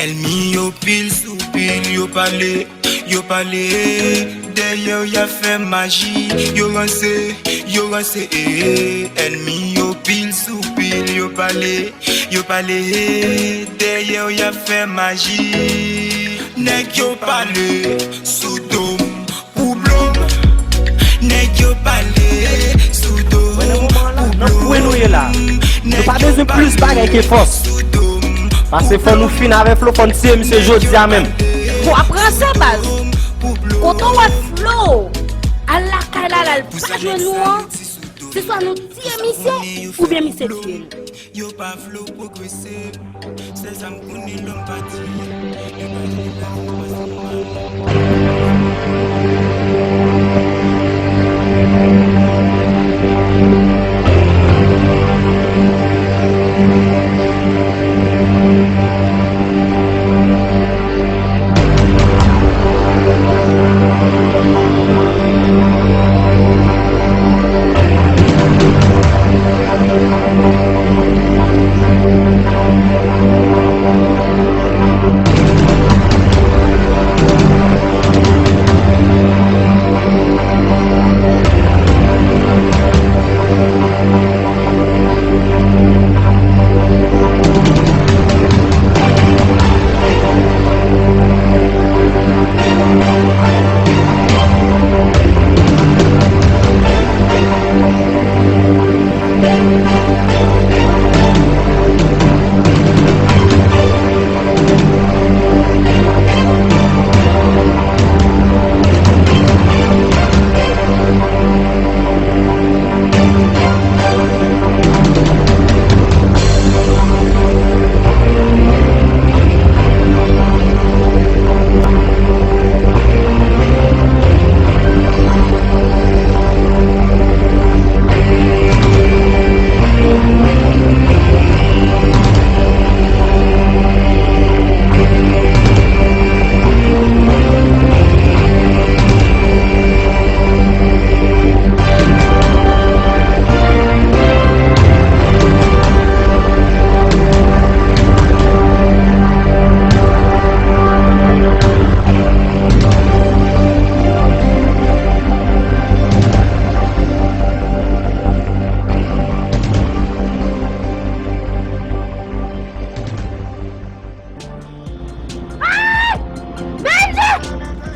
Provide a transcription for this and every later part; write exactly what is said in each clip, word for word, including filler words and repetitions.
Ènmi yo pil sou pil, yo pale, yo pale, dèyè w y ap fè maji, yo ranse, yo ranse, eh, eh. Ènmi yo pil sou pil, yo pale, yo pale, eh, dèyè w y ap fè maji. Nèg yo pale sou do m, pou blo m. Nèg yo pale sou do m, pou blo m. Nan kwen nou ye la. Nou pa bezwen plis bagay ke fòs. Pase fò nou fin avè Flo, fò n tiye misye jodi a menm. Bon, ap ranse baz. Kote w wè Flo? Al lakay la, la, l pa jwenn nou an. Se swa nou tiye misye, oubyen misye tiye nou. Yo pa vle w pwogrese. Sèl sa m konnen lòm pa di. Yo pa vle lavi pase mal. Ay! Bondye!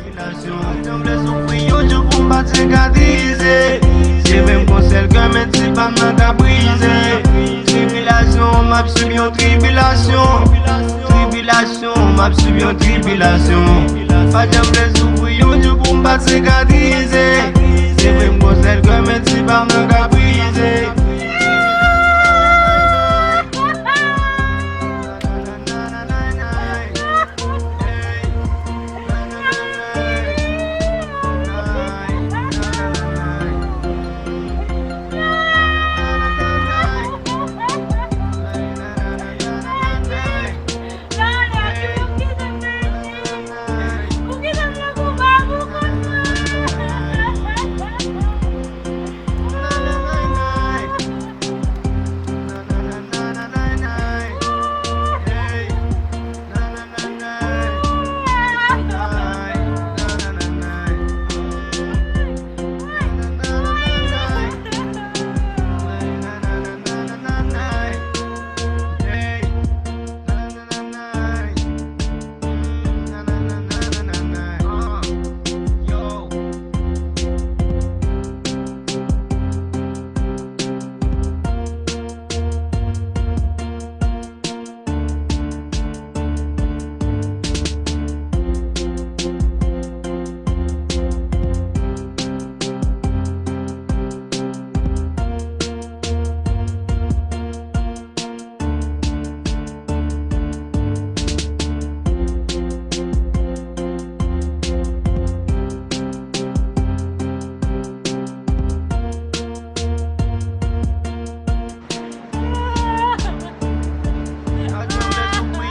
Tribinasyon, sanble soufri yon jou pou m pa t sikatrize. Se vre m gon sèl kè, men ti pa m nan ka brize. Tribinasyon, m ap sib yon tribinasyon. Tribinasyon, m ap sib yon tribinasyon. Pa janm vle soufri yon jou pou m pa t sikatrize. Se vre m gon sèl kè, men ti pa m nan ka brize.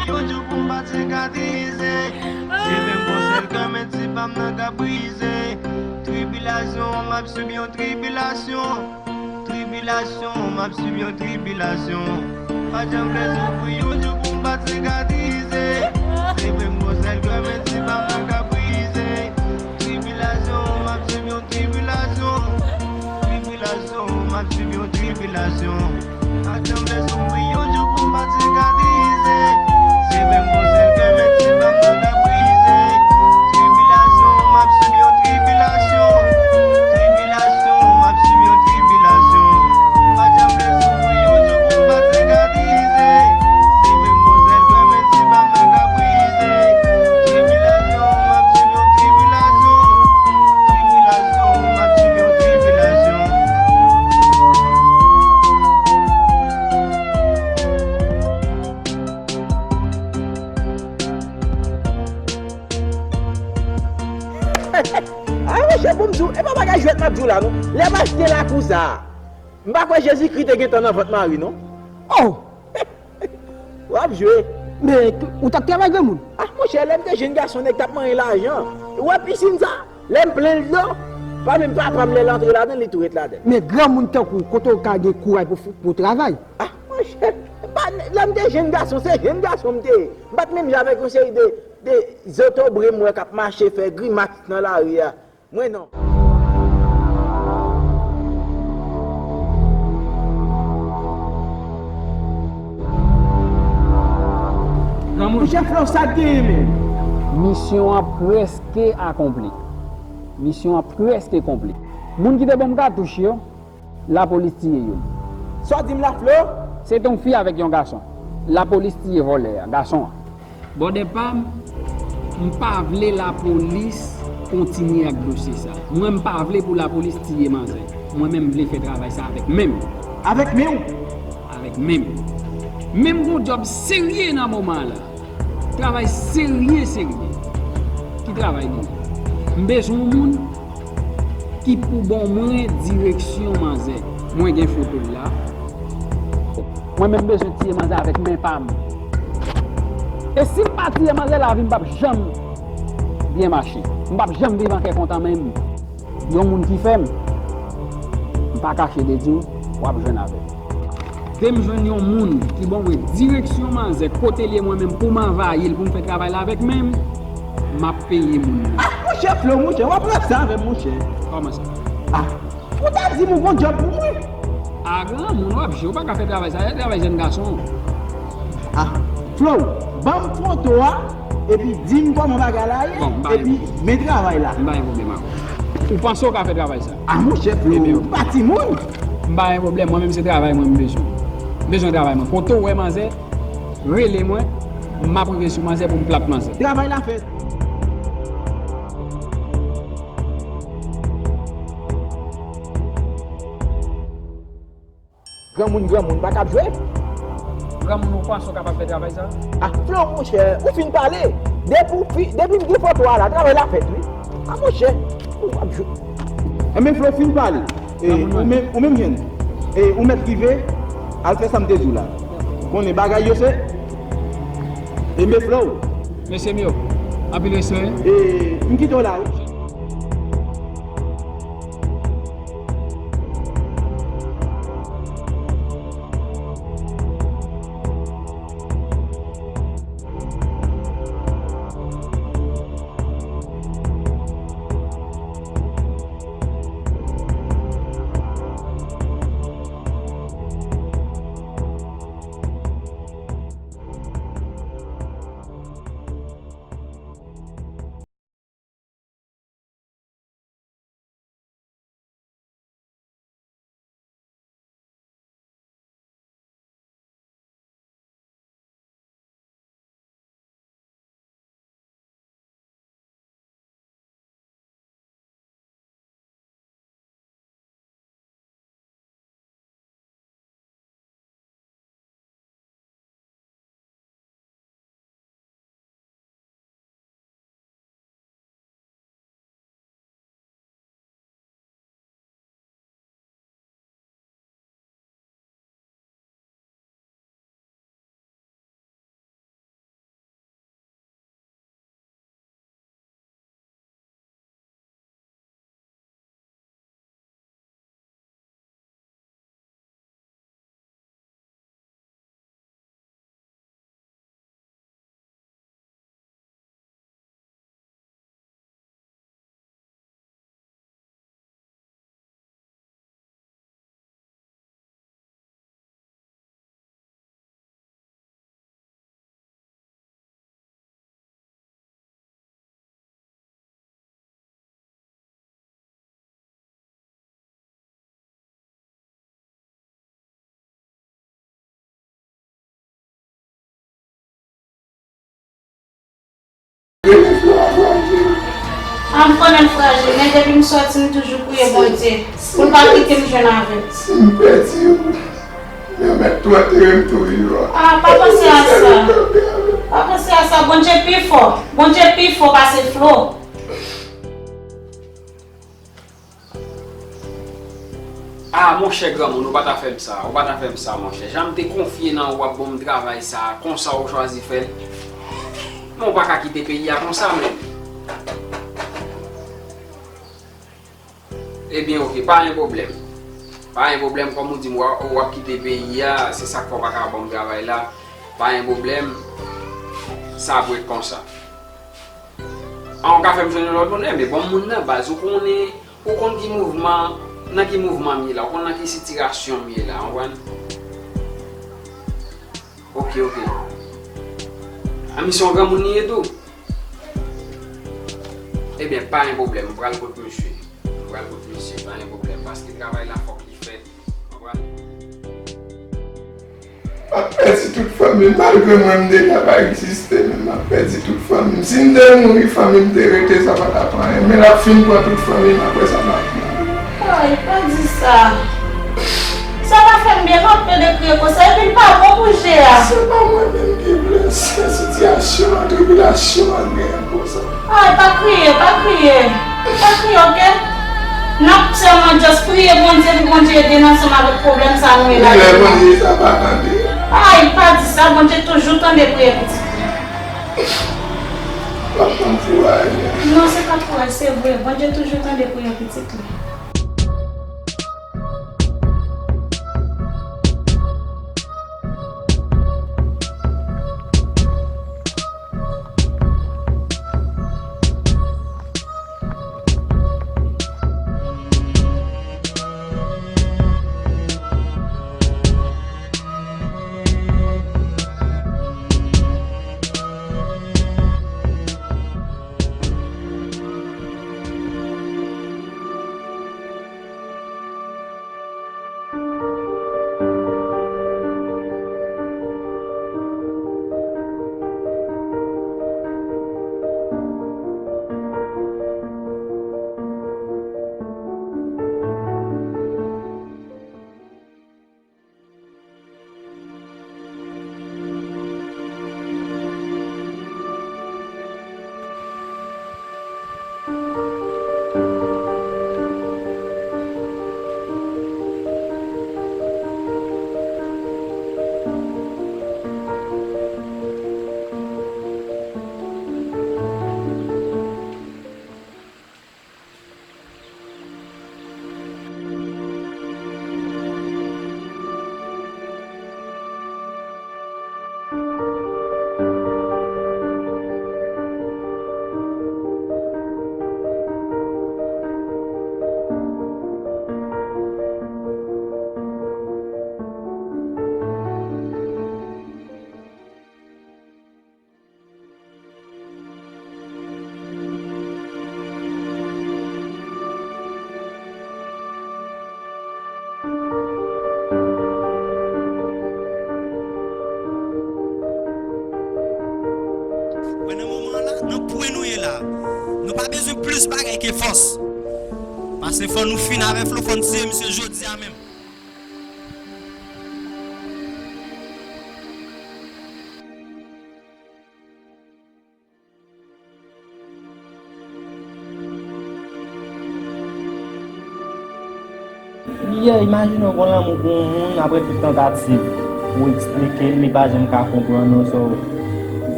Yon jou pou m pa t sikatrize. Se menm yon sèl kè, men ti pa m nan ka brize. Tribilasyon, m ap sib yon tribilasyon. Tribilasyon, m ap sib yon tribilasyon. Pa janm vle soufri yon jou pou m pa t sikatrize. Pa janm lèse w pri yon jou pou m pa sikatrize. Se menm yon sèl kè, men ti bab mwen ka brize. Tribilasyon, m ap sibi yon tribilasyon. Tribilasyon, m ap sibi yon tribilasyon. Pa janm lèse w pri yon jou pou m pa sikatrize. Se menm yon sèl kè, men ti bab mwen ka brize. Tribilasyon, m ap sibi yon tribilasyon. Tribilasyon, m ap sibi yon tribilasyon. Ay, monchè, pou m di w, e pa bagay jwèt m ap di w la, non. Lè m achte lakou sa a, m pa kwè Jezikri te gentan nan vant Mari, non. Oh! W ap jwe. Men, ou t ap travay, granmoun? Ah, monchè, lè m te jenn gason, nèg t ap manyen lajan. Ou wè pisin sa? Lè m plen l dlo, pa menm papa m, lè l antre ladan l, li tou ret ladan l. Men granmoun tankou w, kote w ka gen kouraj pou, pou w travay? Ah, monchè, pa, lè m te jenn gason, se jenn gason m te ye. M pa t menm jan avèk yon seri de, de zotobre m wè k ap mache fè grimas nan lari a. Mwen non. Granmoun. Monchè Flo, sa k genyen menm? Misyon an prèske akonpli. Misyon an prèske konpli. Moun ki te ban m katouch yo, lapolis tiye youn. Sa w di m la, Flo? Se te yon fi avèk yon gason. Lapolis tiye vòlè a, gason an. Bòdè pa m, m pa vle lapolis kontinye ak dosye sa. Mwen, m pa vle pou lapolis tiye manzè. Mwen menm, m vle fè travay sa avèk men m. Avèk men w? Avèk men m. Men m gon djòb serye nan moman an la. Travay serye, serye. Ki travay li ye? M bezwen yon moun ki pou ban mwen direksyon manzè. Mwen gen foto l la. Mwen menm bezwen tiye manzè avèk men pa m. E si m pa tiye manzè, lavi m p ap janm byen mache. M p ap janm viv an kè kontan menm. Yon moun ki fè m, m pa kache de di w, w ap jwenn avè l. Dè m jwenn yon moun ki ban mwen direksyon manzè, kote l ye mwen menm pou m anvayi l, pou m fè travay la avèk men m, m ap peye moun nan. Ah, monchè Flo, monchè, w ap ranse avè m, monchè. Kòman sa? Ah, ou ta di m ou gon djòb pou mwen. Ah, granmoun, w ap jwe, ou pa ka fè travay sa, se travay jèn gason. Ah, Flo, ban m foto a, epi di m kòman bagay la ye, bon, m pa gen epi pwoblèm. Men travay la. M pa gen pwoblèm avè w. Ou panse w ka fè travay sa? Ah, monchè Flo, ou pa timoun. M pa gen pwoblèm, mwen menm se travay mwen m bezwen. M bezwen travay mwen. Kote w wè manzè, rele mwen, m ap rive sou manzè pou m plat manzè. Travay la fèt. Granmoun, granmoun pa kab jwe. Granmoun, ou panse w kapab fè travay sa? Ah, Flo, monchè, ou fin pale. Depi w fi-, depi m gen foto a la, travay la fèt, wi. Ah, monchè, ou ap jwe. Enben, Flo, fin pale. E, ou menm, ou menm jwenn. E, ou mèt rive, al fè sa m te di w la. Konnen bagay yo se. Enben, Flo. Mesye m yo, anpil respè. E, m kite w la, wi. Rele Flo a frajil. A, m konnen l frajil, men depi m sòti, m toujou priye Bondye pou l pa kite m jwenn avè l. Si m pèdi ou, men mèt tou antere m tou vivan. A, pa panse a sa. Pa panse a sa. Bondye pi fò. Bondye pi fò pase Flo. Ah, monchè granmoun, ou pa ta fè m sa, ou pa ta fè m sa, monchè. Jan m te konfye nan ou, w ap ban m travay sa, konsa ou chwazi fè l. Men ou pa ka kite peyi a konsa, menm. Ebyen, oke, pa gen pwoblèm. Pa gen pwoblèm, kòm ou di m, w ap, w ap kite peyi a, se sa k fè w pa ka ban m travay la. Pa gen pwoblèm, sa ap ret konsa. An, ou ka fè m jwenn yon lòt moun? Enben, bon, moun nan baz, ou konnen, ou konn ki mouvman, nan ki mouvman m ye la, ou konn nan ki sitirasyon m ye la, ou konprann? Oke, oke. A, misye yon granmoun li ye tou? Ebyen, pa gen pwoblèm, m pral kot misye. M pral kot misye, pa gen pwoblèm, paske travay la fòk li fèt, ou konprann? M ap pèdi tout fanmi m, malgre mwen m deja pa egziste, men m ap pèdi tout fanmi m. Si m te mouri, fanmi m te rete, sa pa t ap anyen. Men l ap fin pran tout fanmi m, apre sa m ap mouri. Ay, pa di sa. Sa pa fè m byen, m ap plede kriye konsa, epi l pa bon pou je a. Se pa mwen menm ki blese, se sitiyasyon an, tribilasyon an genyen konsa. Ay, pa kriye, pa kriye. Pa kriye, oke? N ap sèlman just priye Bondye pou Bondye ede n ansanm avèk pwòblèm sa nou ye la. Priyè Bondye sa pa tande. Ay, pa di sa, Bondye toujou tande priyè pitit li. Pa pran kouraj. Non, se pa kouraj, se vre. Bondye toujou tande priyè pitit li. Wè, nan moman an la, nan pwen nou ye la, nou pa bezwen plis bagay ke fòs. Paske fò nou fin avè Flo, fò n tiye misye jodi a menm. Yeah, imajine w gon lanmou pou yon moun, apre tout tantativ pou w eksplike l, li pa janm ka konprann ou, so,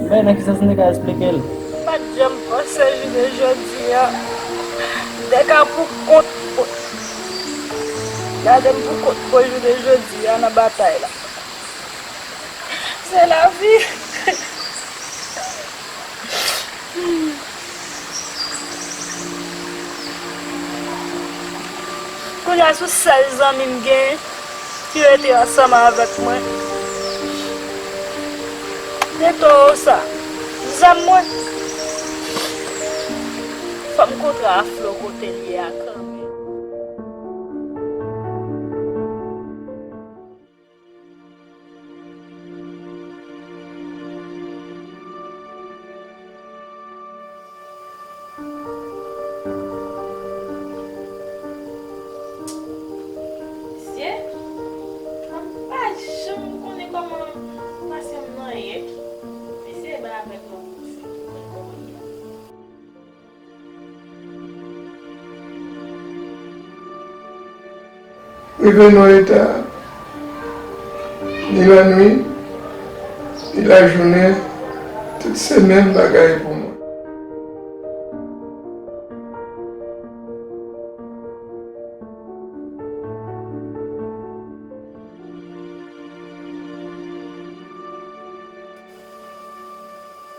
men nan ki sans m te ka eksplike l? M pa t janm panse jounen jodi a m te ka pou kont mwen. Gade m pou kont mwen jounen jodi a nan batay la. Se lavi. Kounye a, sou sèl zanmi m genyen ki rete ansanm avèk mwen, se towo sa, zam mwen. Fò m kontre a Flo kote l ye a kanmenm. Rive nan eta, ni lannwit, ni lajounen, tout se menm bagay pou mwen.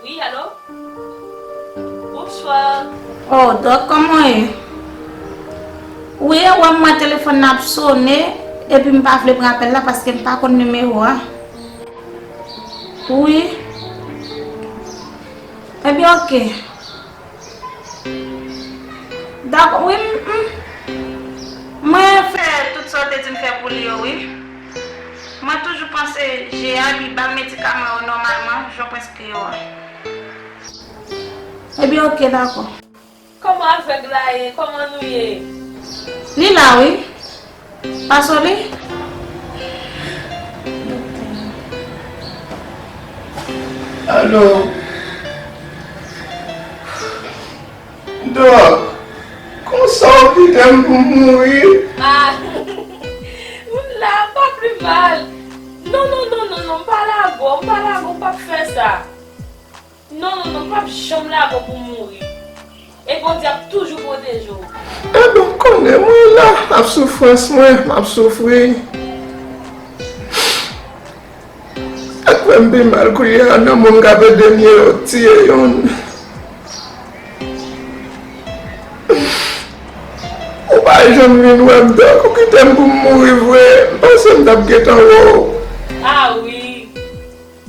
Wi, alo? Bonswa. Oh, Dòk, kòman w ye? Wi, ou wè m wè telefòn nan ap sone, epi m pa vle pran apèl la paske m pa konn nimewo a. Wi. Ebyen, oke. Dakò, wi, m, m, mwen fè tout sa w te di m fè pou li yo, wi. Mwen toujou panse je a, li ba l medikaman yo nòmalman, jan w prèske yo a. Ebyen, oke, dakò. Kòman avèg la ye? Kòman nou ye? Li la, wi. Pa sone? Alo. Dòk, konsa w kite m pou m mouri? Ah, m la, m pa pi mal. Non, non, non, non, non, m pa lage w, m pa lage w, m p ap fè sa. Non, non, non, m p ap janm lage w pou w mouri. E Bondye ap toujou pwoteje w. Ebyen, w konnen, mwen la, ap soufrans mwen, m ap soufri. Sa k fè m pi mal kounye a, nan moun k ap ede m ye, yo tiye youn. Ou pa janm vin wè m, Dòk, ou kite m pou m mouri vre, m panse m t ap gentan wè w. Ah wi.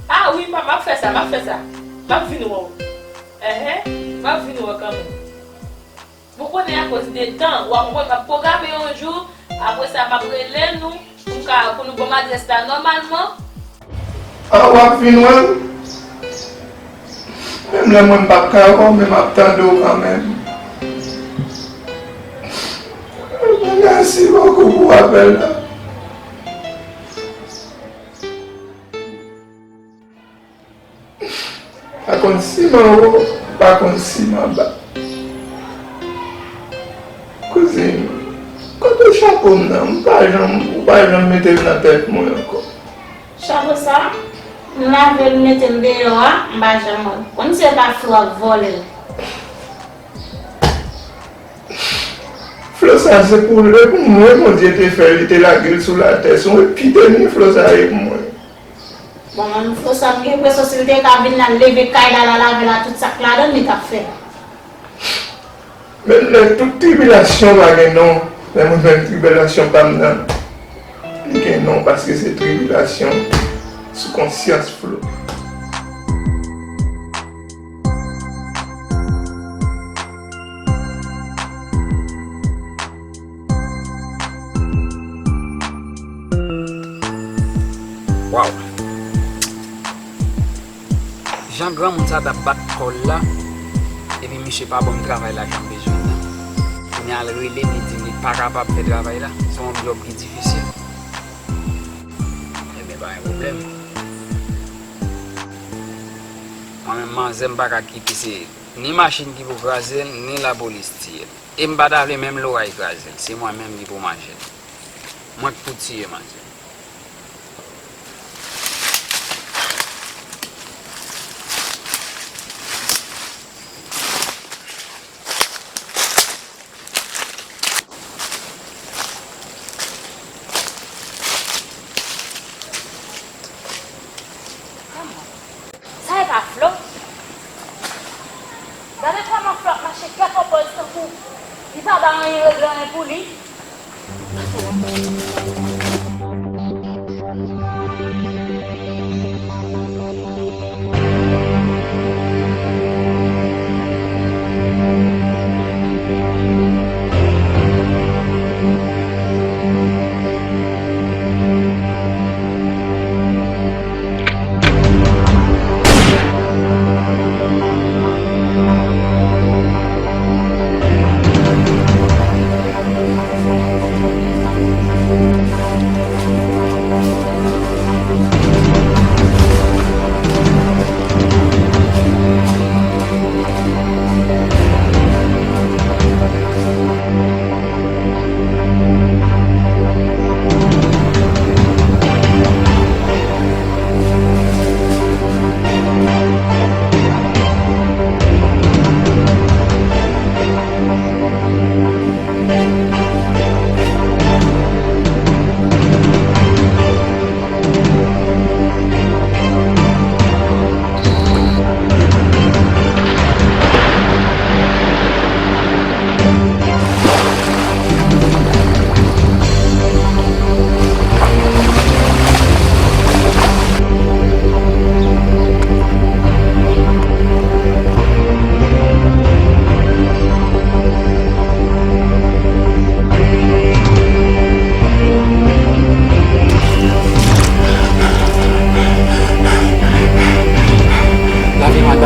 Ah wi, m ap, m ap fè sa, m ap fè sa. M ap vin wè w. Enhen, m ap vin wè w kanmenm. Bon, konnen akoz de tan, w a konprann m ap pwograme yon jou, apre sa m ap rele nou, pou m ka, pou nou ban m adrès la nòmalman. Ah, w ap vin wè m? Menm lè mwen m p ap ka wè w, men m ap tande w kanmenm. Mèsi bokou pou apèl la. Pa konn si m anwo, pa konn si m anba. Kouzin, kote chapo m nan? M pa janm, ou pa janm mete l nan tèt mwen ankò. Chapo sa, m lave l, m mete l deyò a, m pa janm wè l. Konn si se pa Flo ap vòlè l. Flo sa se pou, e pou mwen Bondye te fè, li te lage l sou latè. Se yon epidemi Flo sa ye pou mwen. Bon, mwen, Flo sa, m gen enpresyon si l te ka vin la, l leve kay la, l al lave la, tout sa k ladan l, li t ap fè. Menm lè tout tribilasyon pa gen non, lè mwen menm tribilasyon pa m nan, li gen non paske se tribilasyon sou konsyans Flo. Waw. Jan granmoun sa t ap bat kò l la, epi misye pa ban m travay la jan m bezwen l la. Kounye a l rele m, li di m li pa kapab fè travay la. Se yon djòb ki difisil. Ebyen, pa gen pwoblèm. Mwen menm, manzè, m pa ka kite se ni machin ki pou kraze l, ni lapolis tiye l. E m pa ta vle menm loray kraze l. Se mwen menm ki pou manje l. Mwen k pou tiye manzè. Sa e pa Flo? Gade kòman Flo ap mache kèk an pòz tankou li pa bay anyen regle anyen pou li.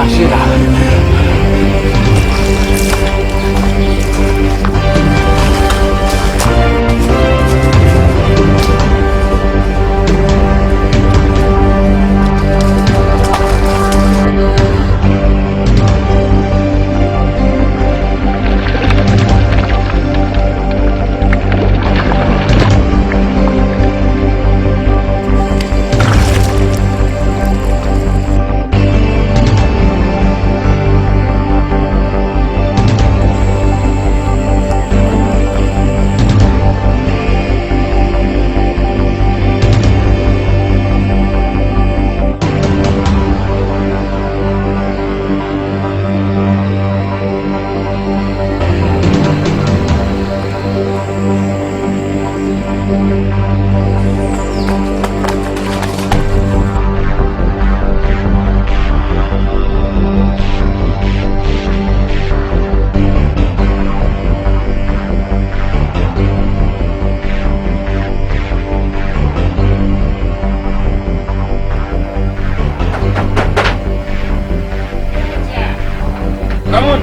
Jera. Granmoun,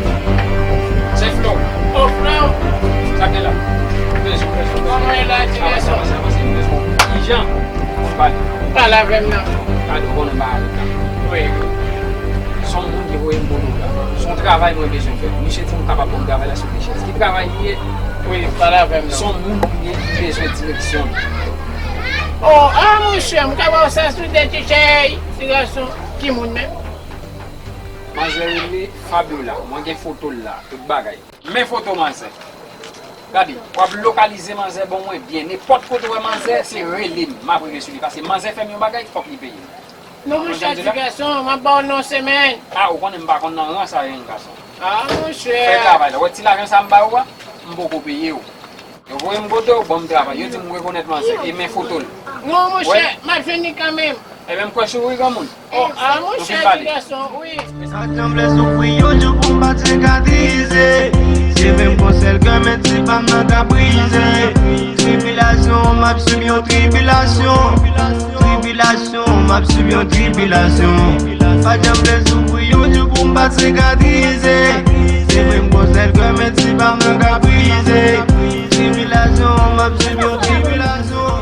se Flo. Oh, Flo. Sa k gen la? Bezwen, bezwen. Kòman e la, ti gason? Avanse, avanse, avanse, bezwen. Kijan? Pale. Pale avè m non. Gade, ou konnen m pa avèk la. Wi. Se yon moun ki voye m bodo la. Se yon travay mwen bezwen fè. Misye di m kapab ban m travay la sou Seychelles. Ki travay li ye? Wi, pale avè m non. Se yon moun ki gen, ki bezwen direksyon. Oh, ah, monchè, m ka ba w sa sou de ti chèy, ti gason. Ki moun menm? Manzè rele Fabiola. Mwen gen foto l la, tout bagay. Men foto manzè. Gade, w ap lokalize manzè ban mwen byen. Nenpòt kote w wè manzè, se rele m. M ap rive sou li. Paske manzè fè m yon bagay, fòk li peye. Non, monchè, ti gason, m ap ba w nan semèn. A, ou konnen m pa konn nan rans a jèn gason. A, monchè. Fè travay la. Wè ti lajan sa m ba ou a, m poko peye w. Yo voye m kote w, ban m travay. Yo di m rekonèt manzè, e men foto l. Non, monchè, m ap jwenn li kanmenm. Ebyen, m kwè sou ou wi, granmoun. Oh, a, monchè, ti gason, wi. Sa t janm lè soufri yon jou pou m pa t sikatrize. Se vre m gon sèl kè, men ti pa m nan ka brize. Tribilasyon, m ap sib yon tribilasyon. Tribilasyon, m ap sib yon tribilasyon. Pa t janm lè soufri yon jou pou m pa t sikatrize. Se vre m gon sèl kè, men ti pa m nan ka brize. Tribilasyon, m ap sib yon tribilasyon.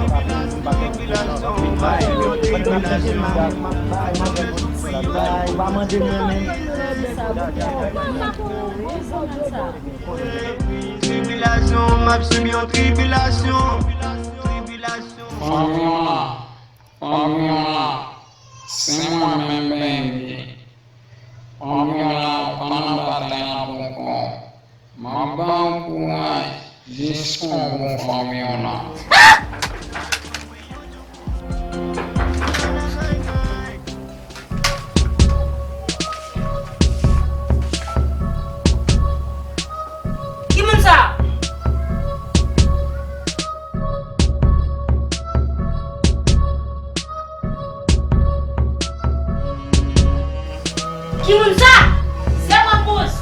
Tribilasyon, m ap sib yon tribilasyon. Tribilasyon. Fanmi w lan, fanmi w lan, se mwen menm Bendy. Fanmi w lan, pandan batay lan poko. M ap ba w kouraj jis o bout fanmi w lan. Ki moun sa? Ki moun sa? Se mwen, Kouz.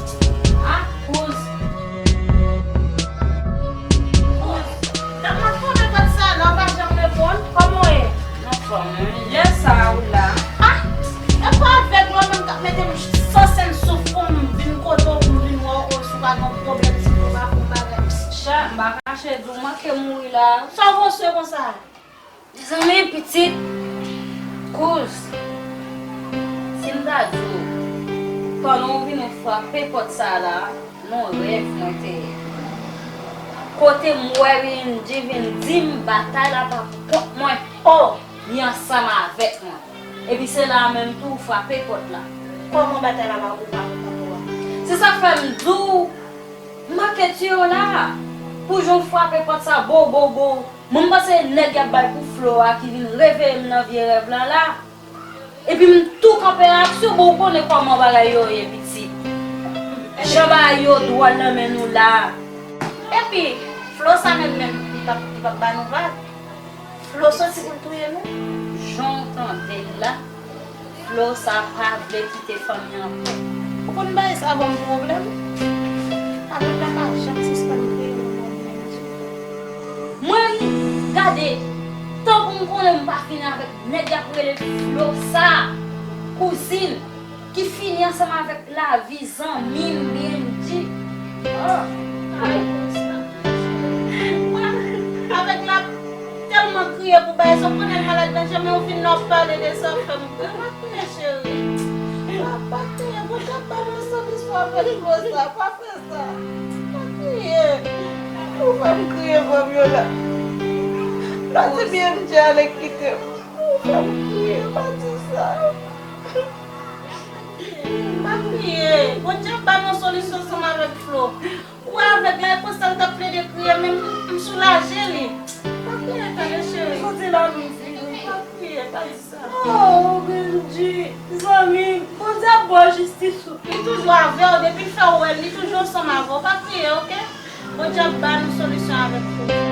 A, Kouz. Kouz. Nan, m ap fèmen pòt sa la, ou pa janm reponn. Kòman w ye? Anfòm, wi. Lè sa a, ou la. A, e pa avèk mwen menm k ap mete m san senn souf pou m vin kote w, pou m vin wè w, si w pa gen pwoblèm, si w pa fè yon bagay. Cha, m pa kache di w, manke mouri la. Sa w panse konsa? Mezanmi, pitit, kouz, si m ta di w, pandan w vin ou frape pòt sa la, nan rèv mwen te ye. Kote m wè Bendy vin di m batay la pa pou kont mwen. Oh! Li ansanm avèk mwen. Epi se la a menm tou ou frape pòt la. Kòman batay la pa pou, pa pou kont ou a? Se sa k fè m di w, m manke tiye w la a. Pou jan w frape pòt sa, bo, bo, bo. Mwen m panse nèg y ap bay pou Flo a ki vin reveye m nan vye rèv lan la. Epi m tou kanpe aksyon, bon, ou konnen kòman bagay yo ye, pitit. Jan bagay yo dwòl nan men nou la. Epi, Flo sa menm, menm, li p ap, li p ap ba nou vag. Flo soti pou l touye nou? Jan w tande l la, Flo sa pa vle kite fanmi an pè. Ou konn bagay sa ban m pwoblèm. Avèk la pa janm sispann kreye yon pwoblèm. Mwen, gade, tankou m konnen m pa fini avèk nèg y ap rele Flo sa, kouzin. Li fini ansanm avèk lavi zanmi m, Benji. Oh, ay, konsa. Mwen, avèk la, tèlman kriye pou bagay sa, w konnen l malad nan janm, men w vin la w ap pale de sa, fè m kriye. Pa kriye, cheri. Pa, pa kriye, Bondye ap ba nou solisyon avèk Flo sa, pa fè sa. Pa kriye. Ou fè m kriye, Fabiola. Pati Benji ale kite m. Ou fè m kriye, pa di sa. Pa kriye. Bondye ap ba nou solisyon ansanm avèk Flo. Ou wè avèg la, e konsa l t ap plede kriye, men m, m soulaje li. Pa kriye, tande, cheri. Soti la, nou fini. Pa kriye, pa di sa. Oh, Benji, zanmi m, Bondye ap ba w jistis ou. Li toujou avè w, depi l fè w wè l, li toujou ansanm avè w. Pa kriye, oke? Bondye ap ba nou solisyon avèk Flo.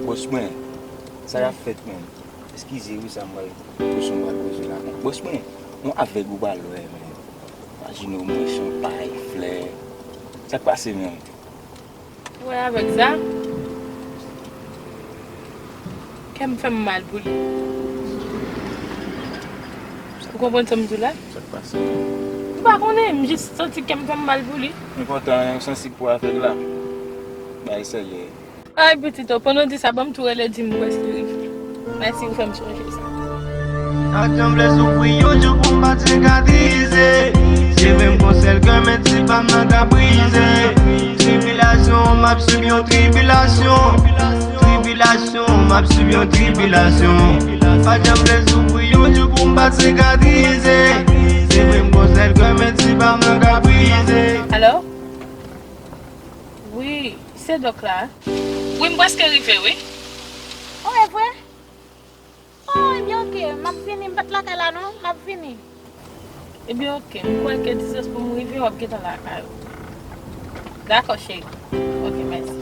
Bòs mwen, sa y ap fèt menm? Eskize wi, sa m pral poze, m pral poze la. Bòs mwen, yon avèg ou pral wè menm. Imajine w mwen chanpay, flè. Sa k pase menm? Ou wè avèg sa? Kè m fè m mal pou li. Ou konprann sa m di w la? Sa k pase? M pa konnen, m jis santi kè m fè m mal pou li. M kontan, ou sansib pou avèg la. Bagay serye. Ay, pitit, o, pandan w di sa, ban m tou rele di m prèske rive. Mèsi, ou fè m sonje sa. Ak janm vle soufri yon jou pou m pa t sikatrize. Se vre m gon sèl kè, men ti pa m nan ka brize. Tribilasyon, m ap sib yon tribilasyon. Tribilasyon, m ap sib yon tribilasyon. Pa janm vle soufri yon jou pou m pa t sikatrize. Se vre m gon sèl kè, men ti pa m nan ka brize. Alo? Wi, se dòk la. Wi, m prèske rive, wi. O, e vre? O, ebyen, oke, m ap vini, m pa t lakay la, non, m ap vini. Ebyen, oke, m kwè ke distans pou m rive, w ap gentan lakay ou. Dakò, cheri. Oke, mèsi.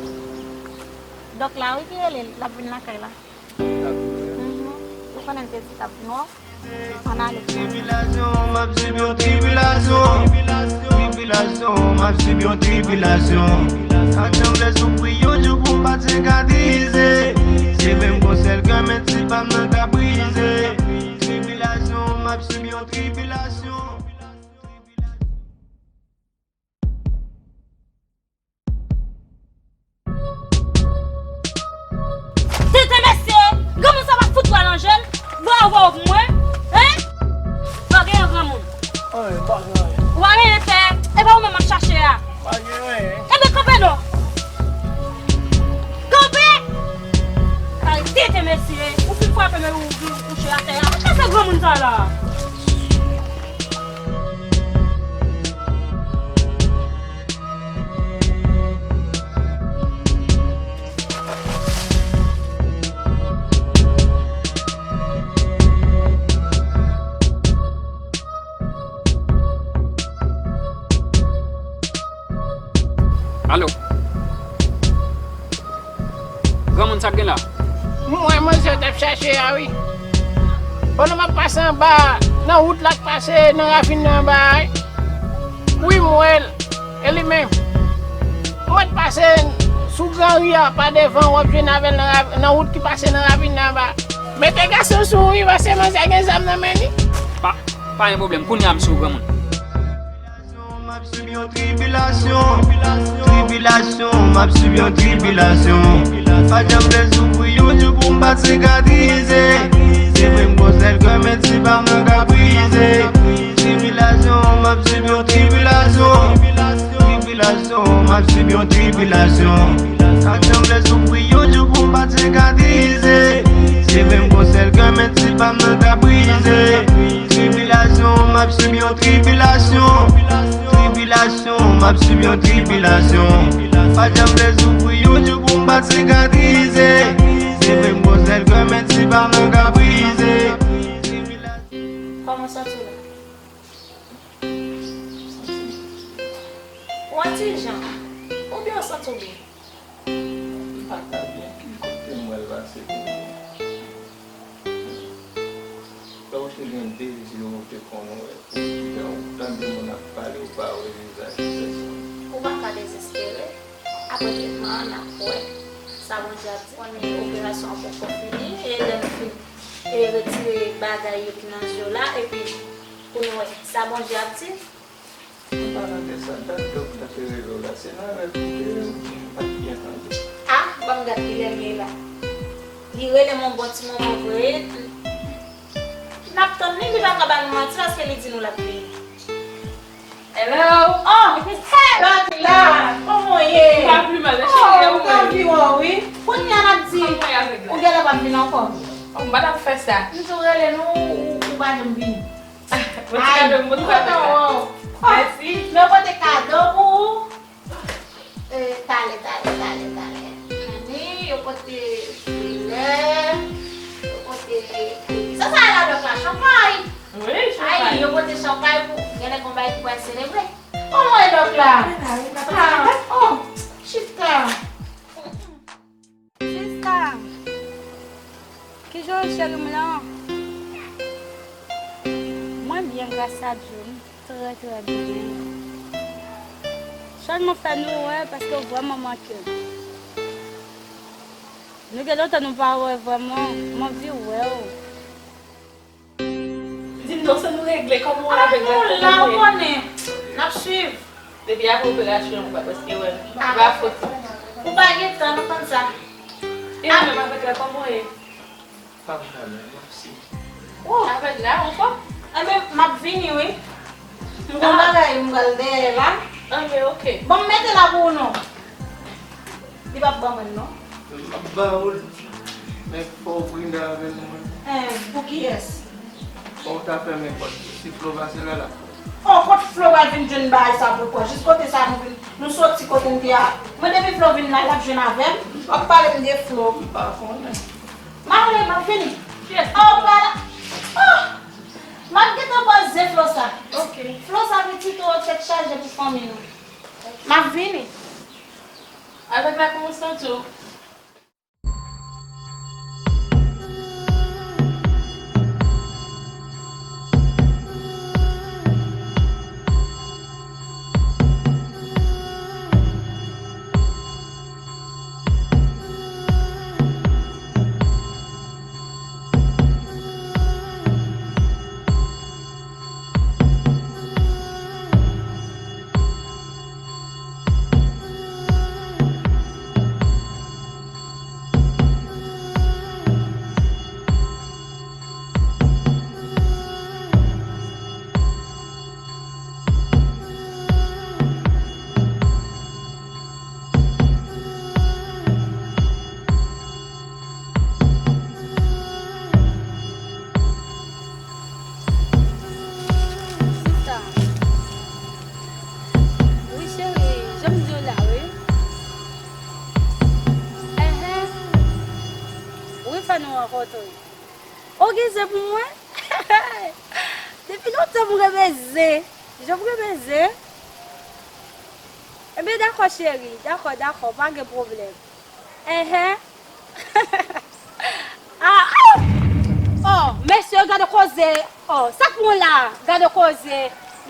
Dòk la, wi, ki rele l, l ap vin lakay la. Mhm. Ou konnen l te di l t ap vin wè w. Ann ale. Tribilasyon, m ap sib yon tribilasyon. Tribilasyon, m ap sib yon tribilasyon. Ak janm vle soufri yon jou pou m pa t sikatrize. Se vre m gon sèl kè, men ti pa m nan ka brize. Tribilasyon, m ap sib yon tribilasyon. Tenten mesye, granmoun sa pa fout pral nan je l, vwa ou vwa ou pou mwen, hein? Ou pa gen yon granmoun. Anyen, m pa gen anyen. Ou pa gen anyen fè, e pa ou menm m ap chache a. M pa gen anyen. Ebyen, kanpe non. Kanpe! Ay, tenten mesye, ou fin frape men ou vin kouche atè a. Kisa granmoun sa la? Alo. Granmoun, sa k gen la? M wè manzè w t ap chache a, wi. Pandan m ap pase anba a, nan wout la k pase nan ravin nan anba a, wi. Wi, m wè l. E li menm. M wè l pase sou gran ri a, pa devan, w ap jwenn avè l nan rav-, nan wout ki pase nan ravin nan anba a. Mete gason sou ou, wi, paske manzè gen zam nan men li. Pa, pa gen pwoblèm, kounye a m sou granmoun. M ap sib yon tribilasyon, tribilasyon, m ap sib yon tribilasyon. Pa janm vle soufri yon jou pou m pa t sikatrize. Se vre m gon sèl kè, men ti pa m nan ka brize. Tribilasyon, m ap sib yon tribilasyon. Tribilasyon, m ap sib yon tribilasyon. Pa janm vle soufri yon jou pou m pa t sikatrize. Se vre m gon sèl kè, men ti pa m nan ka brize. Tribilasyon, m ap sib yon tribilasyon. Tribilasyon, m ap sib yon tribilasyon. Pa janm vle soufri yon jou pou m pa t sikatrize. Se vre m gon sèl kè, men ti pa m nan ka brize. Kòman w santi w la? Ou an ti jan? Oubyen w santi w byen? M pa twò byen. Sa Bondye ap di, konnen operasyon an poko fini, e lè nou fin, e retire bagay yo ki nan je w la, epi pou nou wè sa Bondye ap di. An palan de sa, dat dòk la te rele w la, se nan rèv li te ye, m pa t byen tande. A, ban m gad kilè l ye la. Li rele m yon bon ti moman vre. N ap tann li, li pa ka ba nou manti paske li di nou l ap vini. Hello! Oh! Hey, Dòk la! Kòman w ye? M pa pli mal, cheri, oh, e ou menm? M anvi wè w, wi. Kounye a n ap di, ou genlè p ap vin ankò. Oh, m pa t ap fè sa. M tou rele nou, ou, ou pa janm vini. Bon ti kado m pote avèk la. Mèsi. Men pote kado pou ou. Eh, talè, talè, talè, talè. Anni, yo pote flè, yo pote, kisa sa ye la, Dòk la? Chanpay? Wi, chanpay. Ay, yo pote chanpay pou, genlè gon bagay ki pral selebre. Kòman w ye, Dòk la? Ah, oh, chita. Sista, kijan w ye, cheri m lan? Mwen byen, gras a Dye, m trè, trè byen. Sèlman fè nou wè, paske w vrèman manke m. Nou gen lontan nou pa wè vrèman, m anvi wè w. Di m non, se nou regle, kòman w avèk la, ou konnen. N ap swiv. Depi apre operasyon an, ou pa prèske wè m. Ah. Ba fot ou. Ou pa gen tan, nou konn sa. E ou menm avèk la, kòman w ye? Pa mal, mèsi. Oh, avèk la, ou fò? Enben, m ap vini, wi. M gon bagay m pral dèyè la. Enben, oke. Bon, m mete la pou ou non. Li p ap ban mwen l non. M ap ba ou l, men fò w prida avè l mwen. Eh, pou kiyès? Fò w ta fèmen pòt. Si Flo pase la, l ap fè. Oh, kot Flo pral vin jwenn bagay sa pou l kwè? Jis kote sa nou vin, nou soti kote n te a. Mwen depi Flo vin la, l ap jwenn avè m. W ap pale m de Flo. M pa konnen. Mare, m ap vini. Kiyès ki Flo? Oh, pa la. Oh! M ap gentan poze Flo sa. Ok. Flo sa pitit ou tèt chaje pou fanmi nou. M ap vini. Avèk la, kòman w santi w? Sista. Wi, cheri, jan m di w la, wi. Enhen. Wi, fò nou rankontre. Ou gen ze pou mwen? Depi lontan m renmen ze. Jan m renmen ze. Enben, dakò, cheri. Dakò, dakò. Pa gen pwoblèm. Enhen. Ah, ah! Oh, mesye, gade koze. Oh, sa k pran w la? Gade koze.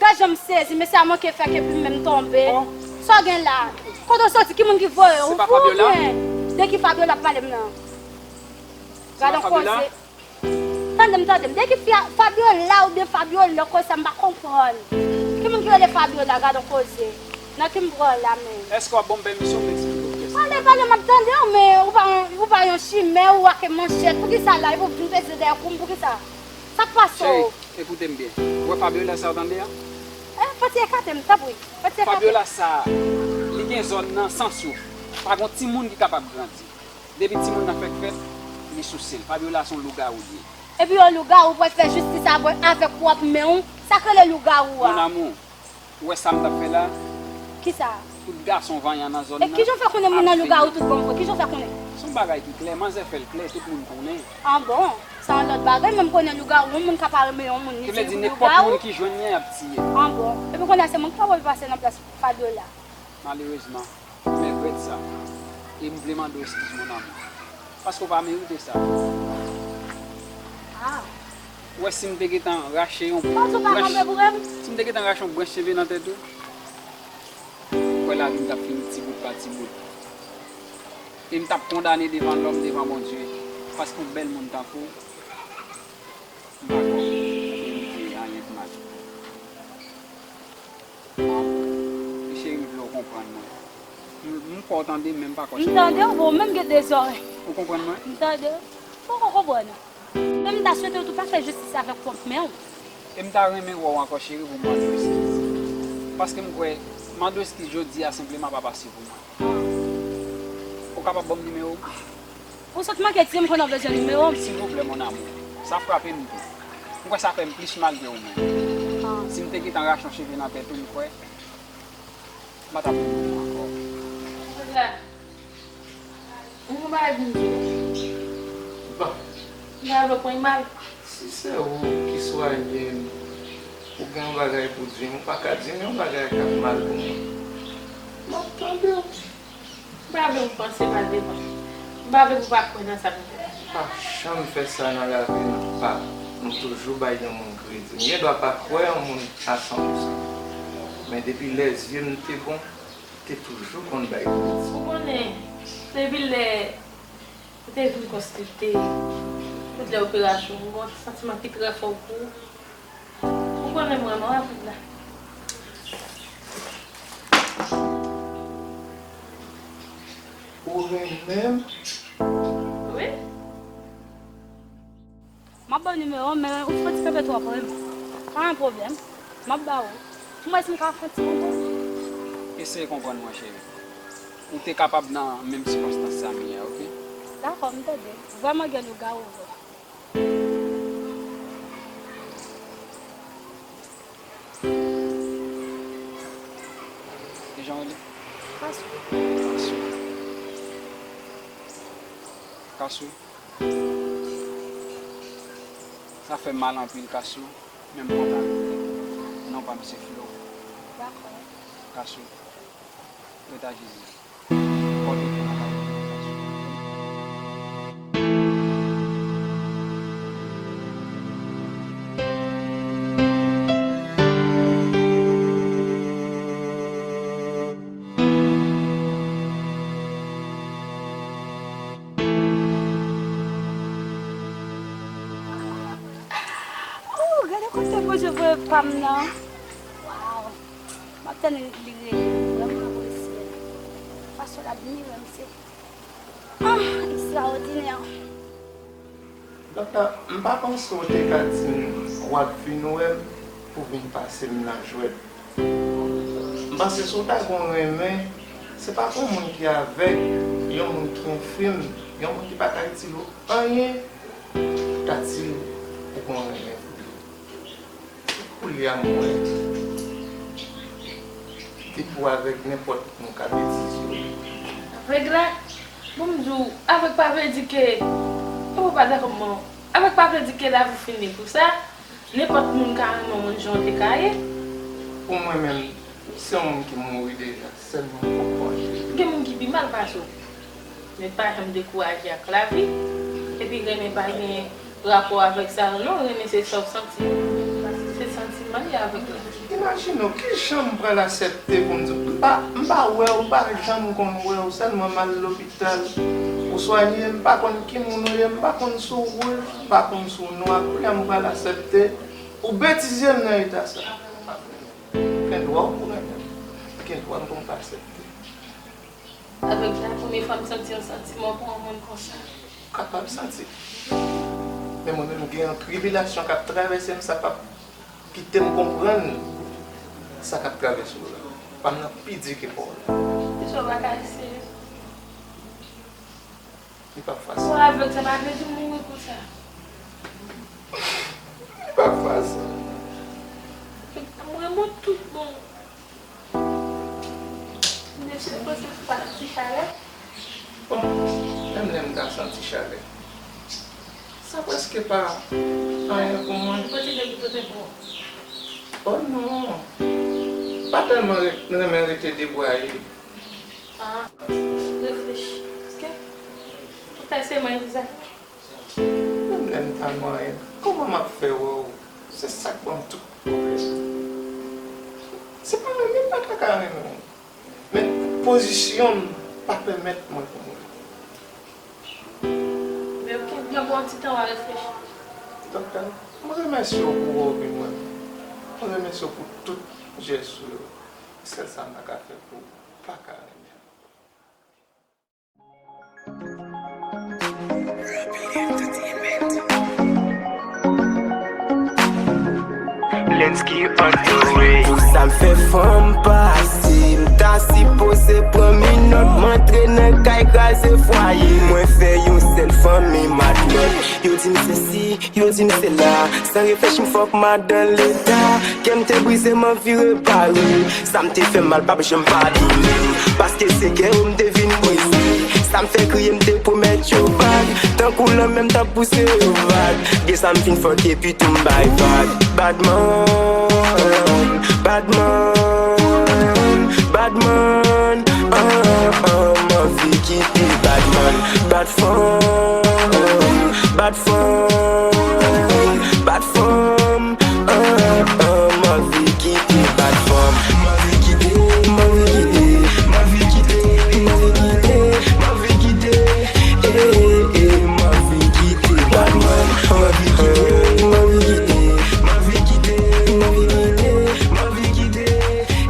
Gade jan m sezi. Mesye a manke fèk epi m menm tonbe. Oh. Sa w gen la? Kote w soti? Ki moun ki voye w? Se pa Fabiola? Ou byen? De ki Fabiola w ap pale m nan? Gade koze. Tande m, tande m. De ki Fa-, Fabiola oubyen Fabiola, konsa m pa konprann. Ki moun ki rele Fabiola, gadon koze. Nan ki m pran la menm? Èske w ap ban m pèmisyon pou m eksplike w kiyès ki Fabiola? Pale, pale, m ap tande w, men ou pa yon, ou pa yon chimè, ou ak manchèt. Poukisa la, epi w vin peze dèyè kou m, poukisa? Sa k pase w? Cheri, ekoute m byen. Ou wè Fabiola sa w tande a? Eh, fò ti ekate m, tanpri. Fò ti ekate m. Fabiola sa, li gen zòn nan san souf. Pa gon timoun ki kapab grandi. Depi timoun nan fèk fèt, li souse l. Fabiola se yon lougawou li ye. Epi yon lougawou pral fè jistis avè-, avèk pwòp men w, sa k rele lougawou a? Mon amour, ou wè sa m t ap fè la? Kisa? Tout gason vanyan nan zòn nan ap vini. E kijan w fè konnen moun nan lougawou tout bon vre? Kijan w fè konnen? Se yon bagay ki klè, manzè fè l klè, tout moun konnen. Ah bon? Sa yon lòt bagay, men m konnen lougawou, yon moun ka pa renmen yon moun, li di lougawou. Ki vle di nenpòt moun ki jwenn li an, y ap tiye. Ah bon? Epi kounye a se mwen ki pa pral pase nan plas Fabiola. Malerezman. M regrèt sa. E m vle mande w eskiz, mon amour. Paske w pa merite sa. Ah. Ou wè si m te gentan rache yon branch, si m te gentan rache yon branch cheve nan tèt ou, ou kwè lavi m t ap fini ti bout pa ti bout. E m t ap kondane devan lòm, devan Bondye, paske yon bèl moun tankou w, m pa kwè w merite anyen pou m ajoute. Cheri, m vle w konprann mwen. M, m kwè w tande m, men m pa kwè w. M tande w, bon, ou menm gen de zòrèy. Ou konprann mwen? M tande w. Poko konprann ou. Men m ta swete w tou pa fè jistis avèk pwòp men w. E m ta renmen wè w ankò, cheri, pou mande w eskiz. Paske m kwè, mande w eskiz jodi a senpleman pa pase pou mwen. Ou kapab ban m nimewo w? Ou sot manke di m konnen w bezwen nimewo m? Silvouplè, mon amour. Sa frape m tou. M kwè sa fè m plis mal ke ou menm. Ah. Si m te gentan rache yon cheve nan tèt ou, m kwè m pa t ap renmen w ankò. Sandra, m gon bagay pou m di w. Bon. M ta vle w pran mal. Si se ou ki swaye m, ou gen yon bagay pou di m, ou pa ka di m yon bagay k ap mal pou mwen. M ap tande w. M pa vle w panse mal de mwen. M pa vle pou w pa kwè nan sa m di w. Pa janm fè sa nan lavi nou, pa. Nou toujou bay yon moun kredi. M gen dwa pa kwè yon moun a san pou san. Men depi lè zye m te bon, m te toujou konn bay kredi. Ou konnen, depi lè ou te vin konsilte, tout lè operasyon, m gen yon santiman ki trè fò pou ou. Ou konnen m renmen w anpil la. Ou renmen m? Wi. M ap ba w nimewo w, men ou fè ti kanpe twò pre m. Pa gen pwoblèm. M ap ba ou. M wè si m ka fè yon ti konprann. Eseye konprann mwen, cheri. Ou te kapab nan menm sikonstans sa m ye a, oke? Dakò, m tande. Vrèman gen lougawou vre. Kijan w rele? Kasou. Kasou. Kasou. Sa fè m mal anpil, Kasou, men m kontan. Non pa m se Flo. Dakò. Kasou. Ret a Jezi. Pòte pou nan kay. Oh, gade kote Bondye voye pa m nan. Waw. M ap tann li rele m, vrèman apresye l. Fason l admire m, se, ah, ekstraòdinè. Doktè, m pa panse w te ka di m w ap vin wè m pou vin pase m nan jwèt. M panse si w ta gon renmen, se pa pou yon moun ki avèg, yon moun ki enfim, yon moun ki pa ka itil ou anyen, w ta di l ou gon renmen pou li. Koulye a m wè, depi w avèg, nenpòt moun ka betize w. Avèg la? Bon, m di w, avèg pa vle di ke, e ou pa dakò, men avèg pa vle di ke lavi w fini pou sa. Nenpòt moun ka renmen w, moun jan w te ka ye. Pou mwen menm, se yon moun ki mouri deja, sèlman pou konje. Gen moun ki pi mal pase w. Men pa janm dekouraje ak lavi. Epi renmen pa gen rapò avèk sa yo non, renmen se sa w santi. Se santiman li avèk la. Imajine w, kijan m pral aksepte pou m di w, m pa, m pa wè w, m pa janm konn wè w, sèlman m al lopital, ou swanye, m pa konn ki moun ou ye, m pa konn si w wouj, m pa konn si w nwa, kounye a m pral aksepte ou betize m nan eta sa. Gen dwa w pou renmen m, gen dwa m pou m pa aksepte. Avèk sa, premye fwa m santi yon santiman pou yon moun konsa. Ou kapab santi. Men mwen menm, gen yon tribilasyon k ap travèse m, sa p ap kite m konprann sa k ap travèse w la. Pa m nan pi di ke pa w la. Kisa w pa ka eseye? Li p ap fasil. Mwen avèk sa pa vle di m mouri konsa. Li p ap fasil. M renmen w tout bon. M te sipòte pa santi chalè. Bon, menm lè m ta santi chalè, sa prèske pa anyen pou mwen. Pote de li pote pou ou. Oh non. Pa tèlman re-, renmen rete debwaye. Ah, reflechi. Ok? Ou fè se mwen ki sa. Menm lè m ta manyen, kòman m ap fè wè w? Se sa k ban m tout pwoblèm. Se pa renmen m pa ta ka renmen w. Men pozisyon m pa pèmèt mwen pou m renmen w. Pran yon ti tan, w a reflechi. Doktè, mwen remèsye w pou wè w vin wè m. Mwen remèsye w pou tout jès ou yo. Sèl sa m ta ka fè pou ou, m pa ka renmen ankò. Lensky on the way. Pou sa m fè fanm pase, m ta sipoze pran minòt, m antre nan kay kraze fwaye. Mwen fè yon sèl fanmi matlòt. Yo di m sesi, yo di m sela. San reflechi m fòk madan leta. Kè m te brize, m anvi repare. Sa m te fè m mal p ap janm padone m. Paske se kè yo m te vin brize. Sa m fè kriye, m te pwomèt yo vag. Tankou lanmè m t ap pouse yo vag. Gen sa m fin fòk epi tou m bay vag. Badman, badman, badman, ah, ah, m anvi kite badman, bad fanm, bad fanm, bad fanm, ah, ah, m anvi kite bad fanm. M anvi kite, m anvi kite, m anvi kite, m anvi kite, m anvi kite, eh, eh, eh, m anvi kite badman. M anvi kite, m anvi kite, m anvi kite, m anvi kite, m anvi kite,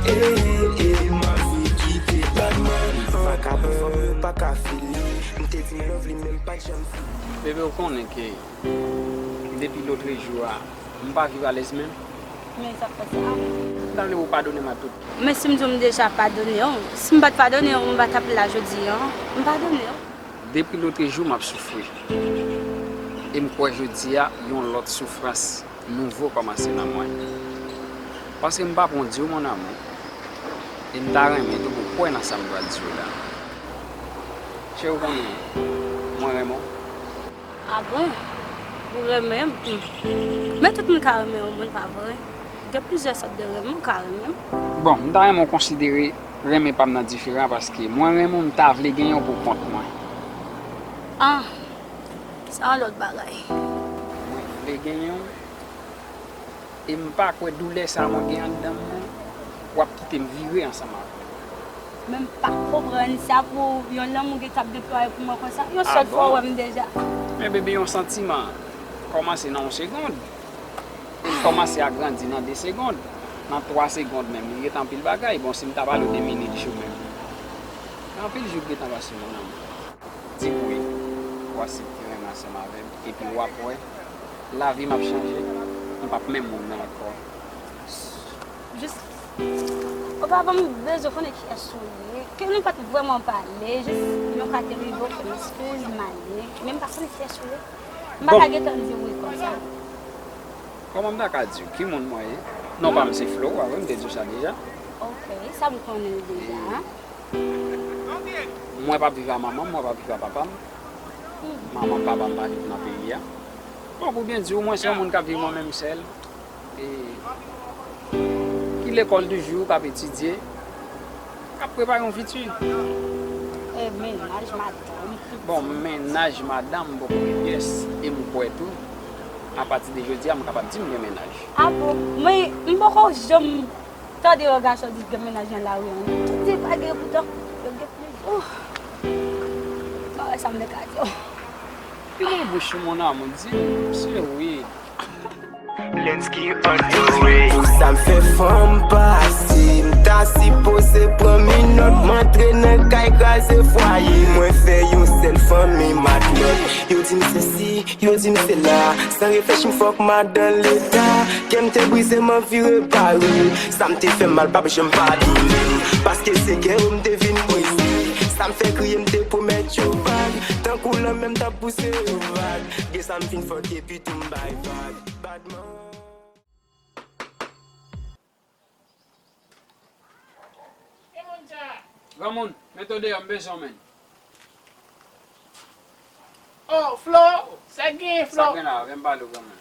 eh, eh, eh, m anvi kite badman. Vakabon fanm yo pa ka fini. M te di m love li, men m pa t janm fini. Bebe, ou konnen ke depi lotrejou a, m pa viv alèz menm. Men sa k fè sa? M ta vle pou w padone m a tout. Men si m di w m deja padone w, si m pa t padone w, m pa t ap la jodi a. M padone w. Depi lotrejou, m ap soufri. E m kwè jodi a, yon lòt soufrans nouvo kòmanse nan mwen. Paske m pa pran di w, mon amour. E m ta renmen tou pou w kwè nan sa m pral di w la. Cheri, ou konnen, mwen renmen w. A bon? Ou renmen m? Hmm. Men tout moun ka renmen yon moun, pa vre? Gen plizyè sòt de renmen, ou ka renmen m. Bon, m ta renmen w konsidere renmen pa m nan diferan, paske mwen renmen w, m ta vle genyen w pou kont mwen. Ah, se yon lòt bagay. Mwen vle genyen w, e m pa kwè doulè sa mwen gen anndan m nan, w ap kite m vire ansanm avè w. Men m pa konprann sa pou yon lanmou gen k ap deplwaye pou mwen konsa. Yon sèl fwa w wè m deja. Men bebe, yon santiman kòmanse nan yon segond. Li kòmanse a grandi nan de segond. Nan twa segond menm, li ret anpil bagay. Bon, si m ta pale w de minit, jou menm. Gen anpil jou k gentan pase, mon amour. Di m wi, w aksepte renmen ansanm avè m, epi w ap wè, lavi m ap chanje, m p ap menm moun nan ankò. Jis, ou pa ban m bezwen konnen kiyès ou ye. Ke nou pa t vrèman pale, jis yon ka te rive, ou fè m eskiz, m ale. Men m pa konnen kiyès ou ye. M pa ka gentan di w wi konsa. Kòman m ta ka di w ki moun mwen ye? Non pa m se Flo, w a wè m te di w sa deja. Ok, sa m konnen l deja. Mwen p ap viv a manman m, mwen p ap viv a papa m. Manman m, papa m pa viv nan peyi a. Bon, pou byen di w, mwen se yon moun k ap viv mwen menm sèl. E ki lekòl toujou, k ap etidye, k ap prepare yon fiti. E mennaj madanm. Bon, mennaj madanm m poko gen pyès, e m kwè tou, apati de jodi a, m kapab di m gen mennaj. A bon? Mwen, m poko janm tande yon gason di l gen mennaj nan lari an. Tout di pa gen, poutan yo gen plizyè. Ouh. M pa wè sa m te ka di w. Ki nan bouch ou, mon amour, di m, se wi. Lensky on the way. Pou sa m fè fanm pase, m ta sipoze pran minòt, m antre nan kay kraze fwaye. Mwen fè yon sèl fanmi matlòt. Yo di m sesi, yo di m sela. San reflechi m fòk madan leta. Kè m te brize, m anvi repare. Sa m te fè mal p ap janm padone m. Paske se kè yo m te vin brize. Sa m fè kriye, m te pwomèt yo vag. Tankou lanmè m t ap pouse yo vag. Gen sa m fin fòk epi tou m bay vag. Badman. Granmoun, mete w deyò, m bezwen w, menn. Oh, Flo, sa k genyen, Flo? Sa k gen la, vin pale w, granmoun.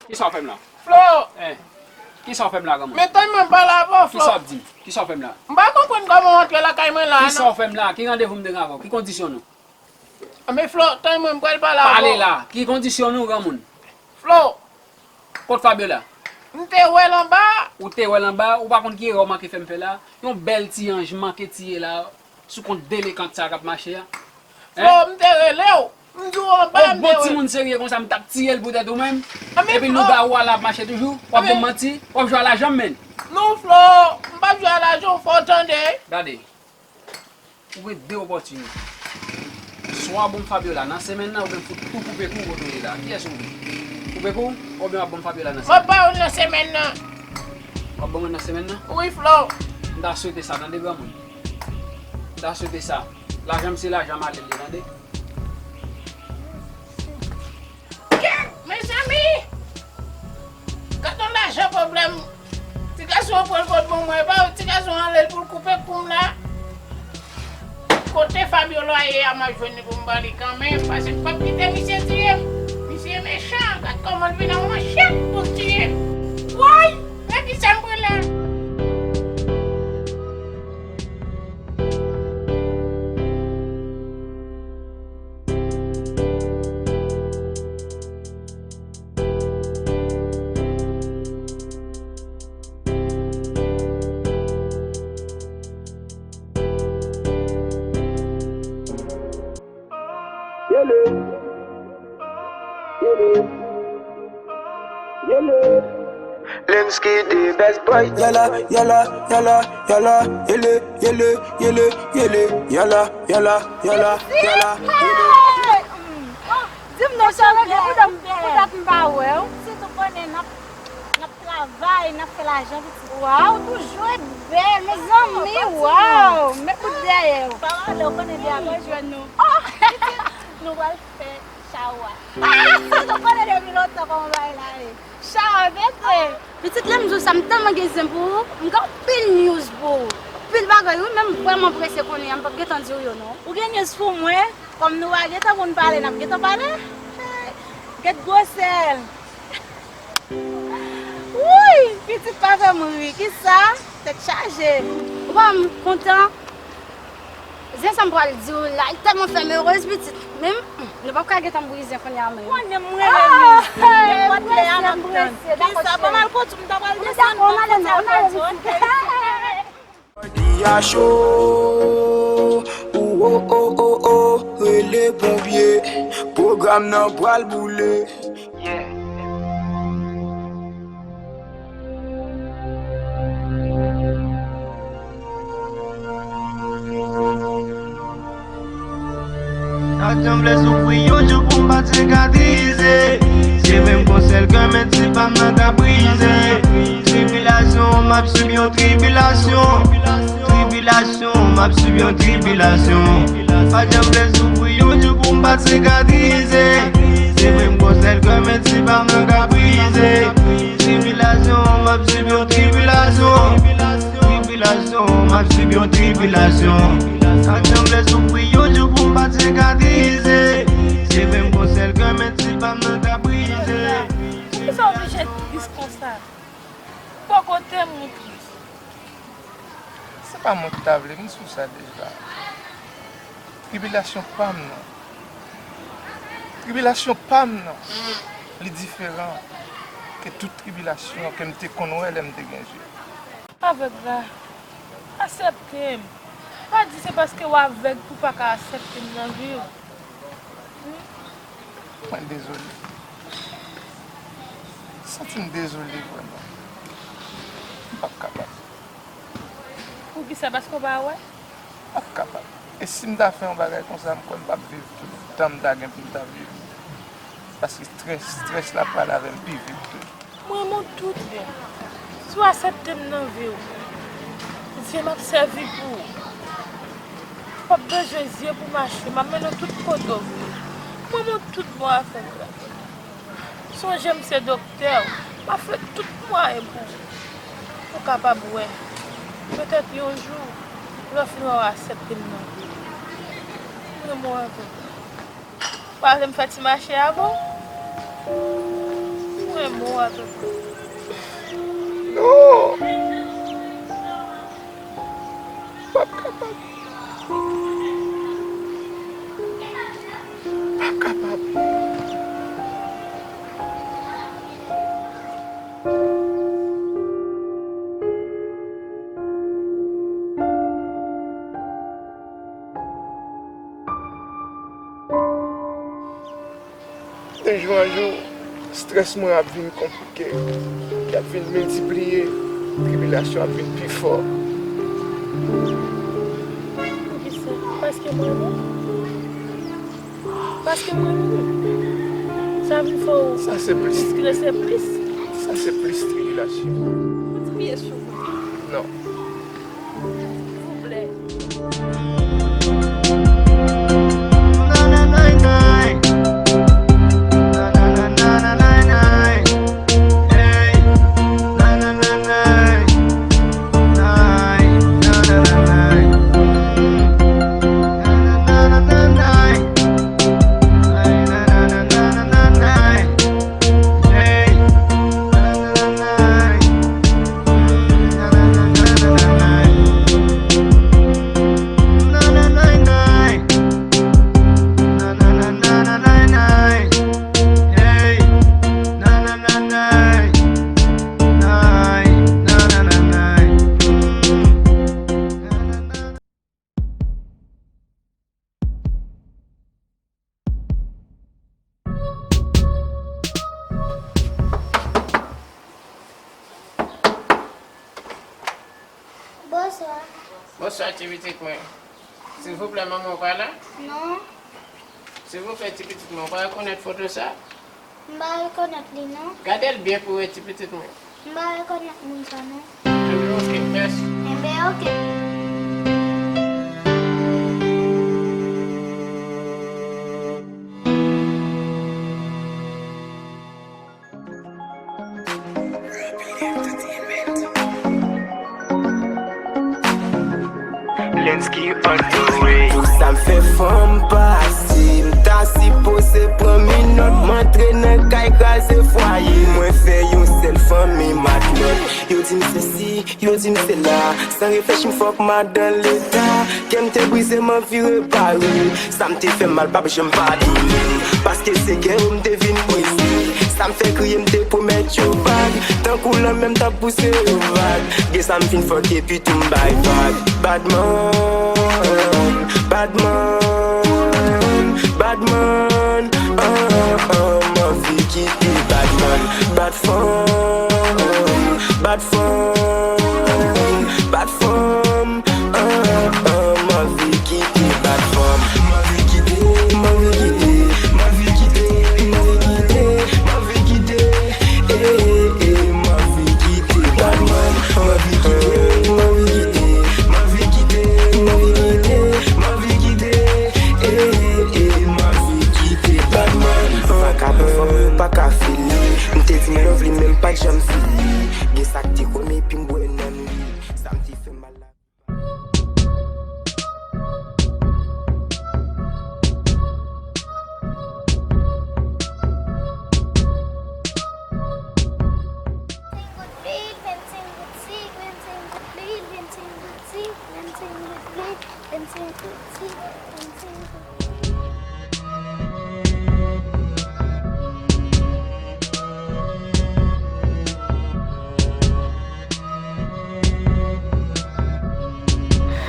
Kisa w fè m la? Flo! Eh, kisa w fè m la, granmoun? Men tann mwen pale avè w, Flo. Kisa w ap di m? Kisa w fè m la? M pa konprann kòman w antre lakay mwen la, non. Kisa w fè m la? Ki randevou m te gen avè w? Ki kondisyon nou? Men Flo, tann mwen, m pral pale avè w. Pale la. Ki kondisyon nou, granmoun? Flo! Kot Fabiola? M te wè l anba. Ou te wè l anba? Ou pa konn ki erè w manke fè m fè la? Yon bèl ti anj manke tiye la, sou kont delekant sa k ap mache a. Flo, m te rele w. M Yon bon timoun serye konsa, m t ap tiye l poutèt ou menm. Epi lougawou a la ap mache toujou. W ap ban m manti. W ap jwe a lajan m, menn. Non, Flo, m p ap jwe a lajan w, fò w tande. Gade. Ou gen de opòtinite. Swa w ap ban m Fabiola nan semèn nan, oubyen m fout tou koupe kou kote w ye la. Kiyès ou vle? Koupe kou? Oubyen w ap ban m Fabiola nan semèn nan? M ap ba w nan semèn nan. W ap ban mwen nan semèn nan? Wi, Flo. M ta swete sa, tande, granmoun. M ta swete sa. Lajan m se lajan m ale l ye, tande. Kèt, mezanmi! Gad yon lajan pwoblèm. Ti gason an pran l pot ban mwen, epa ti gason an ale l pou l koupe kou m la. Kote Fabiola ye a, m ap jwenn li pou m ban li kanmenm, paske m p ap kite misye tiye m. Misye mechan, gad kòman l vin an manchèt pou l tiye m. Woy! Men kisa m pran la? Yele. Yele. Yele. Lensky the best boy. Yala, yala, yala, yala, yele, yele, yele, yele, yala, yala, yala, yala, yele. Hey! Di m non, sa regle poutèt, poutèt m pa wè w. Si tou konnen n ap, n ap travay, n ap fè lajan, pitit. Waw, toujou ret bèl, mezanmi, waw. Met kout dèyè w. Pa wale, ou konnen de a pa jwenn nou. Oh! Pitit, nou pral fè chawa. Ah, si tou konnen depi lontan kòman bagay la ye. Chawa, vete. Pitit, lè m di w sa, m tèlman gen zen pou ou, m gen anpil news pou ou. Anpil bagay, wi, men m vrèman prese kounye a, m p ap gentan di w yo, non. Ou gen news pou mwen? Kòm nou pa gentan konn pale, n ap gentan pale. Hey, gèt gwosè l. Wouy, pitit pa fè m ri, kisa? Tèt chaje. Ou pa m kontan? Zen sa m pral di w la, li tèlman fè m erez, pitit. Men, nou p ap ka gentan m brize kounye a menm. Konnen m renmen mizik. Nenpòt lè a m ap tann. Kisa, ban m al kote w, m ta pral desann, ban m kote w al pèdi, oke? Di a cho, ou o o o o, rele ponpye, pwogram nan pral boule. Yeah. Sa k janm vle soufri yon jou pou m pa t sikatrize. Se vre m gon sèl kè, men ti pa m nan ka brize. Tribilasyon, m ap sib yon tribilasyon. Tribilasyon, m ap sib yon tribilasyon. Pa t janm vle soufri yon jou pou m pa t sikatrize. Se vre m gon sèl kè, men ti pa m nan ka brize. Tribilasyon, m ap sib yon tribilasyon. Tribilasyon, m ap sib yon tribilasyon. Sa k janm vle soufri yon jou pou m pa t sikatrize. Se vre m gon sèl kè, men ti pa m nan ka brize. Poukisa w oblije tris konsa? Bò kote m ou tris. Se pa mwen ki ta vle, m di w sa deja. Tribilasyon pa m nan. Tribilasyon pa m nan. Li diferan ke tout tribilasyon ke m te konn wè lè m te gen je. Avèg la, aksepte m. Pa di se paske w avèg pou w pa ka aksepte m nan vi w. Hmm? Mwen dezole. M santi m dezole vrèman. M p ap kapab. Poukisa? Paske w pa wè? M p ap kapab. E si m ta fè yon bagay konsa, m kwè m p ap viv tou. Tan m ta gen pou m ta viv. Paske strès, strès la pral avè m pi vit tou. M renmen w tout bon. Si w aksepte m nan vi w, zye m ap sèvi pou ou. W ap bezwen zye pou mache, m ap mennen w tout kote w vle. M renmen w tout bon avèk la. Sonje m se doktè w, m ap fè tout mwayen pou ou, pou w kapab wè. Petèt yon jou, lè w fin wè w aksepte m nan vi w. M renmen w avèk la. Ou pa vle m fè ti mache avè w? Mwen bon avèk ou. Non! M p ap kapab. M p ap kapab. Jou an jou, estrès mwen ap vin konplike, l ap vin miltipliye, tribilasyon ap vin pi fò. Poukisa? Paske mwen menm? Paske mwen menm? Sa vin fè w estrese plis? Sa se plis. Sa se plis tribilasyon. Ou ti pye sou mwen? Non. Silvouplè. Bonswa. Bonswa, ti pitit mwen. Silvouplè, manman w pa la? Non. Silvouplè, ti pitit mwen, ou pa rekonèt foto sa? M pa rekonèt li, non. Gade l byen pou w wè, ti pitit mwen. M pa rekonèt moun sa, non. Enben, oke, mèsi. Enben, oke. Lensky on the way. Pou sa m fè fanm pase, m ta sipoze pran minòt, m antre nan kay kraze fwaye. Mwen fè yon sèl fanmi matnòt. Yo di m sesi, yo di m sela. San reflechi m fòk madan leta. Kè m te brize, m anvi repare. Sa m te fè mal p ap janm padone m. Paske se kè yo m te vin brize. Sa m fè kriye, m te pwomèt yo vag. Tankou lanmè m t ap pouse yo vag. Gen sa m fin fòk epi tou m bay vag. Badman, badman, badman, ah, ah, m anvi kite badman. Bad fanm, bad fanm, bad fanm, ah, ah, m anvi kite bad fanm. M anvi kite, m anvi kite, m anvi kite, m anvi kite, m anvi kite, eh, eh, eh, m anvi kite bad fanm. M anvi kite, m anvi kite, m anvi kite, m anvi kite, m anvi kite, m anvi kite, eh, eh, eh, m anvi kite bad fanm. Vakabon fanm yo pa ka fini. M te di m love li, men m pa t janm fini. Gen sa k te kòm epi m bwè nan li. Sa m te fè mal la.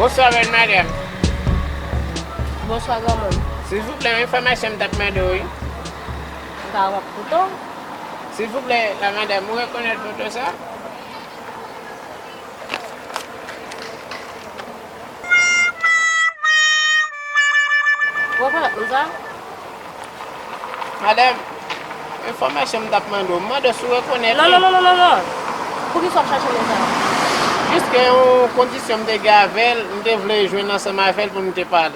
Bonswa, bèl madanm. Bonswa, granmoun. Silvouplè, yon enfòmasyon m t ap mande w, wi. M ta w ap koute w. Silvouplè, la madanm, ou rekonèt foto sa? Ou rekonèt moun sa? Madanm, enfòmasyon m t ap mande w, m mande w si w rekonèt li. Non, non, non, non, non, non. Poukisa w ap chache moun sa? Piske yon kondisyon m te gen avè l, m te vle jwenn ansanm avè l pou n te pale.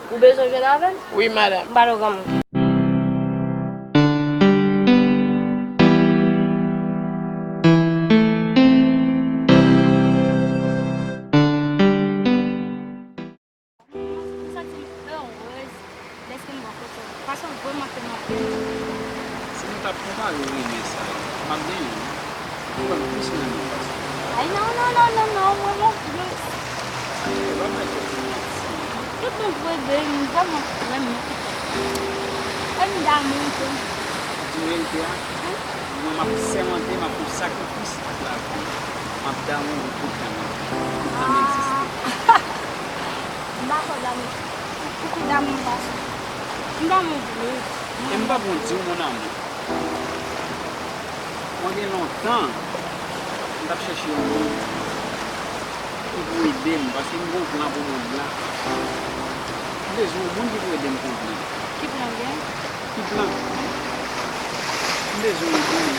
Ou bezwen jwenn avè l? Wi, madanm. M pa nan granmoun. Mwen santi m erez dèske m bò kote w. Paske w vrèman fè m anpil. Si nou t ap konpare renmen sa, m ap genyen wi. Ou wè m plis renmen w pase. Ay, non, non, non, non, non, mwen, mwen, mwen. Sa fè pa bay kèk moun manti. Tout moun vre, vre, m vrèman renmen w. E m damou w tou. Di verite a, mwen, m ap sèmante, m ap fè yon sakrifis ak lavi m. M ap damou w pou tan m egziste. M pa fè w damou. Ou pi damou m pase. M pa moun vre. E m pa pou di w, mon amour. Mwen gen lontan, m t ap chèche yon moun ki pou ede m, paske m gen yon plan pou mond lan. M bezwen yon moun ki pou ede m konprann. Ki plan w gen? Ki plan? M bezwen yon moun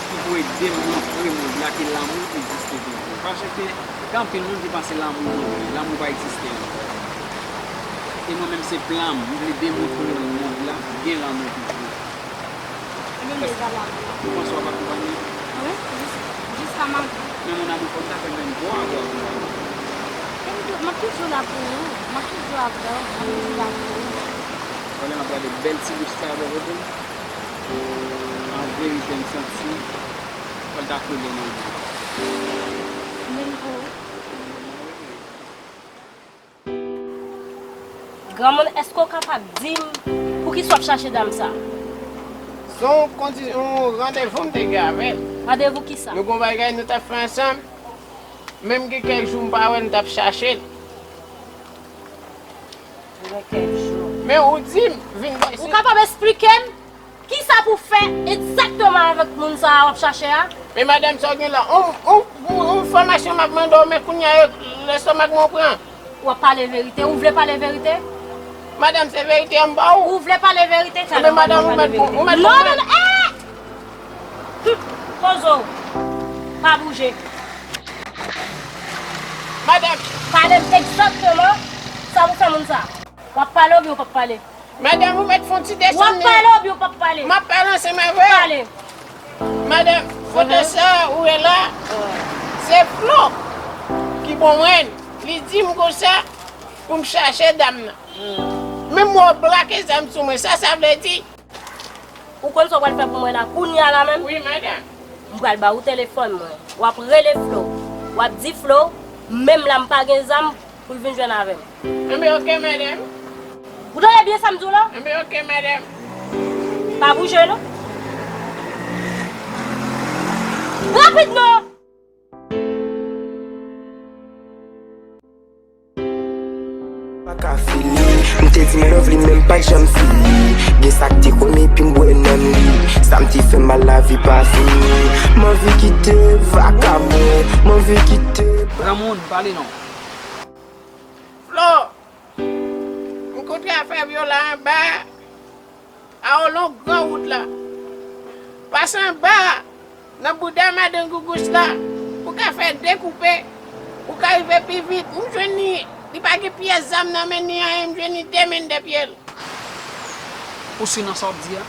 ki pou ede m montre mond la ke lanmou egziste toujou. Paske gen anpil moun ki panse lanmou mouri, lanmou pa egziste ankò. E mwen menm se plan m, m vle demontre mond la gen lanmou toujou. Ou menm deja la. Ou panse w ap akonpanye m? Wi, jis, jiska m ap. Men mon amour, fò m ta fè menm jan avè w. E m tou, m ap toujou la pou ou. M ap toujou avè w. M ap toujou la pou ou. Pandan m ap gade bèl ti bouch sa bò kote m, an verite m santi fò l ta kole nan men m. Menm jan. Granmoun, èske w kapab di m poukisa w ap chache dam sa? Se yon kondi-, yon randevou m te gen avè l. Randevou kisa? Nou gen yon bagay nou t ap fè ansanm. Menm gen kèk jou m pa wè l, m t ap chache l. Gen kèk jou. Men ou di m, vin bay. Ou kapab esplike m? Kisa pou fè egzakteman avèk moun sa a w ap chache a? Men madanm, sa w gen la? On, on, on, on fòmasyon m ap mande w, men kounye a, lestomak mwen pran. W ap pale verite? Ou vle pale verite? Madanm, se verite a m ba ou. Ou vle pale verite? Ebyen, madanm, ou mèt, ou mèt. Non, non, non, eh! Hum, poze w. Pa bouje. Madanm. Pale m egzakteman sa pou fè moun sa. W ap pale oubyen w p ap pale? Madanm, ou mèt fè yon ti desann li. W ap pale oubyen w p ap pale? M ap pale ansanm avè w. Pale. Madanm, foto sa ou wè la, se Flo ki ban mwen l. Li di m konsa pou m chache dam nan. Menm mwen w brake zam sou mwen, sa sa vle di? Ou konn sa w pral fè pou mwen la, kounye a la menm? Wi, madanm. M pral ba ou telefòn mwen. W ap rele Flo. W ap di Flo, menm la m pa gen zam, pou l vin jwenn avè m. Enben, oke, madanm. Ou tande byen sa m di w la? Enben, oke, madanm. Pa bouje, non. Rapid, non! Pa ka fini. M te di m love li, men m pa t janm fini. Gen sa k te konn epi m bwè nan li. Sa m te fè mal, lavi pa fini. M anvi kite vakabon, m anvi kite. Granmoun, pale non. Flo, m kontre afè Vyola anba a, a w long gran wout la. Pase anba a, nan bouda madan Gougouch la, ou ka fè de koupe, ou ka rive pi vit. M jwenn li, li pa gen pyès zam nan men ni anyen, m jwenn li de men dèyè pye l. Ou si nan sa w ap di a?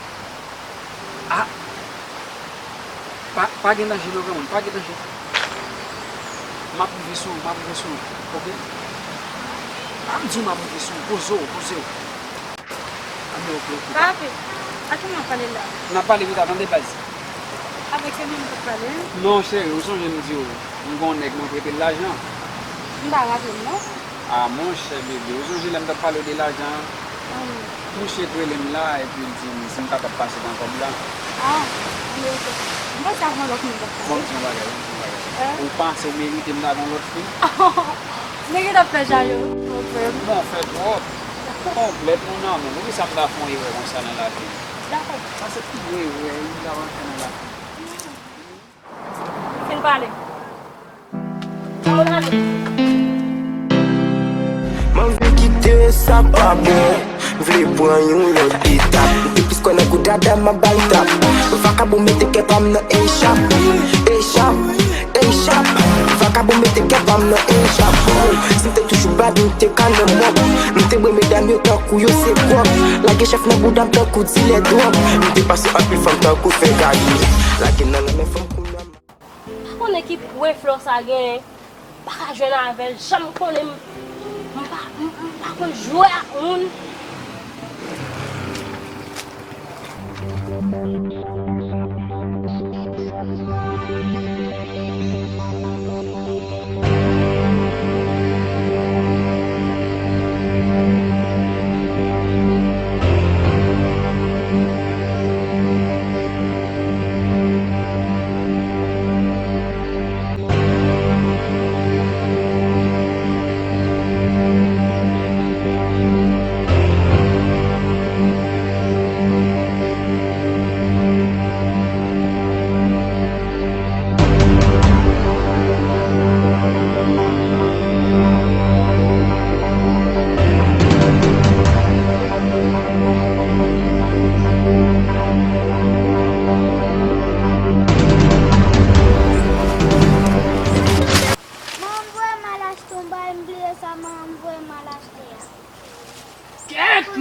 A! Pa, pa gen danje non, granmoun, pa gen danje. M ap rive sou ou, m ap rive sou ou, oke? M ap di w m ap rive sou ou, poze w, poze w. Anben, oke, oke. Papi, a ki moun w ap pale la? N ap pale pita, tande baz. Avèk se moun ou t ap pale? Non, cheri, ou sonje m di w, m gen yon nèg mwen prete l lajan. M pa raple m, non. A, monchè, bebe, ou sonje lè m t ap pale w de lajan an? Mouche t rele m la, epi l di m si m kapab pase nan kòb la. A, anben, oke. M panse a yon lòt moun k ap pale. Bon, m di yon bagay, m di yon bagay. Ou panse w merite m ta gen yon lòt fi? Nèg yo t ap fè jalou. Bon, fè twòp. Konplèt, mon amour. Poukisa m ta fè yon erè konsa nan lavi m? Dakò. Sa se pi gwo erè m ta pral fè nan lavi m. Fin pale. Moun ale. M anvi kite sa pa bon. M vle pran yon lòt etap. M te plis kwè nan kou dada m ap bay tap. Vakabon mete kè pa m nan echap. Echap, echap. Vakabon mete kè pa m nan echap. Si m te toujou bad, m te ka nan mòb. M te bwè medam yo tankou yo se gwòg. Lage chèf nan bouda m tankou dilè dwòg. M te pase anpil fanm tankou fè gari. Lage nan lanmè fanm kounye a. Pa konnen ki pwen Flo sa genyen. M pa ka jwenn avè l. Janm konnen m, m pa, m, m pa konn jwe ak moun.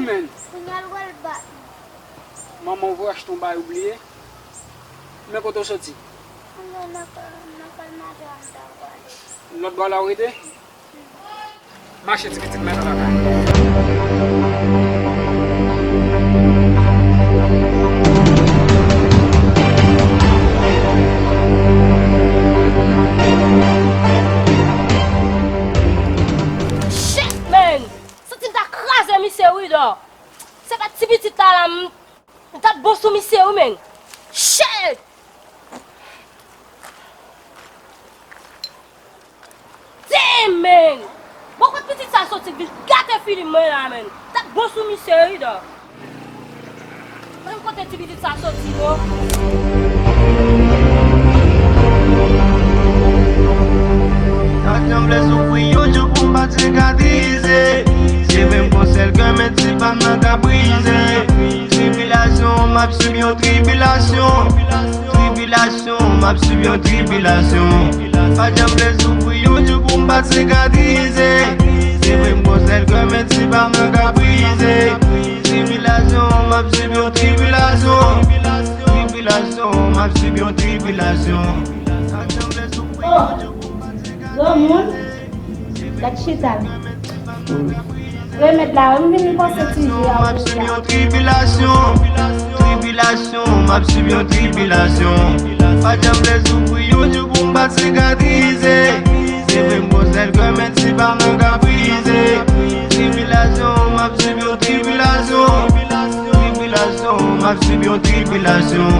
Men. Kounye a l pral bat mwen. Manman w voye achte yon bagay ou bliye. Men kote w soti? Mwen nan kay, nan kay madanm ta pwale. Lòt bò la w rete? Mache ti pitit, mennen lakay. Shit, man! Santi m ta kraze misye wi, dò. Se pa ti pitit la la, m, m t ap bon sou misye wi, men. Shit! Damn, man! Bon, kot pitit sa soti vin gate filim mwen la, man. M t ap bon sou misye wi, dò. Menm kote ti pitit sa soti, non. Sa janm vle soufri yon jou pou m pa t sikatrize. Se vre m gon sèl kè, men ti pa m nan ka brize. Tribilasyon, m ap swiv yon tribilasyon. Tribilasyon, m ap swiv yon tribilasyon. Pa janm vle soufri yon jou pou m pa t sikatrize. Se vre m gon sèl kè, men ti pa m nan ka brize. Tribilasyon, m ap swiv yon tribilasyon. Tribilasyon, m ap swiv yon tribilasyon. Oh, granmoun, gad chita la. Remèd la, wi, m vin panse ti ji a. M ap swiv yon tribilasyon. Tribilasyon, m ap swiv yon tribilasyon. Pa janm vle soufri yon jou pou m pa t sikatrize. Se vre m gon sèl kè, men ti pa m nan ka brize. Tribilasyon, m ap swiv yon tribilasyon. Tribilasyon, m ap swiv yon tribilasyon.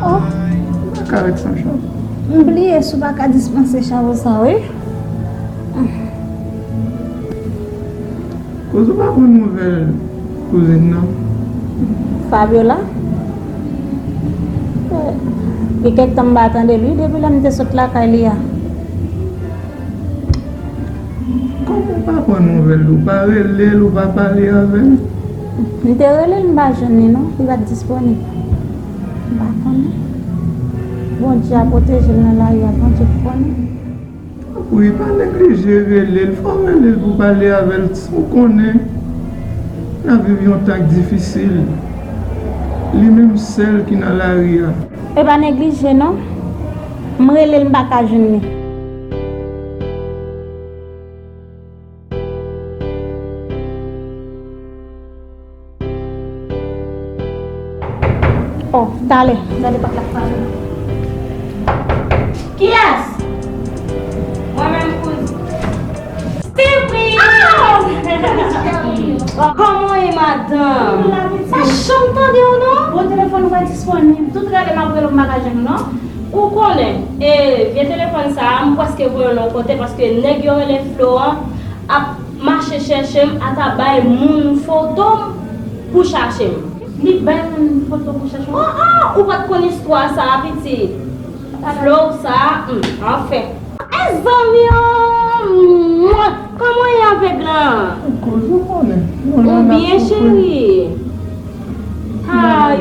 Oh, m pa ka ret san chapo. M bliye si w pa ka dispanse chapo sa, wi. Kouz ou pa pran nouvèl kouzin nan? Fabiola? Gen kèk tan m pa tande l wi, depi lè m te sot lakay li a. Kòman w pa pran nouvèl li? Ou pa rele l, ou pa pale avè l? M te rele l, m pa jwenn li non, li pa t disponib. M pa konnen. Bondye a pwoteje l nan lari a, Bondye k konnen. Tanpri, pa neglije rele l, fò w rele l pou w pale avè l, si w konnen l ap viv yon tan k difisil, li menm sèl ki nan lari a. E pa neglije non, m rele l, m pa ka jwenn li. Oh, talè. Gade pòt la k frape. Kiyès? Mwen menm, kouz. Stephie! Kòman w ye, madanm? M pa janm tande w non. Bon, telefòn ou pa disponib. Tout rele m ap rele w, m pa ka jwenn ou non. Ou konnen, e, vye telefòn sa a, m prèske voye l yon kote paske nèg yo rele Flo an ap mache chèche m, ata bay moun foto m pou chache m. Li bay moun foto pou chache w? Oh, oh, ou pa t konn istwa sa a, pitit. Flo sa a, hmm, anfen. E zanmi an, mwen, kòman w ye avèg lan? Kouz ou konnen. Ou byen, cheri? Ay.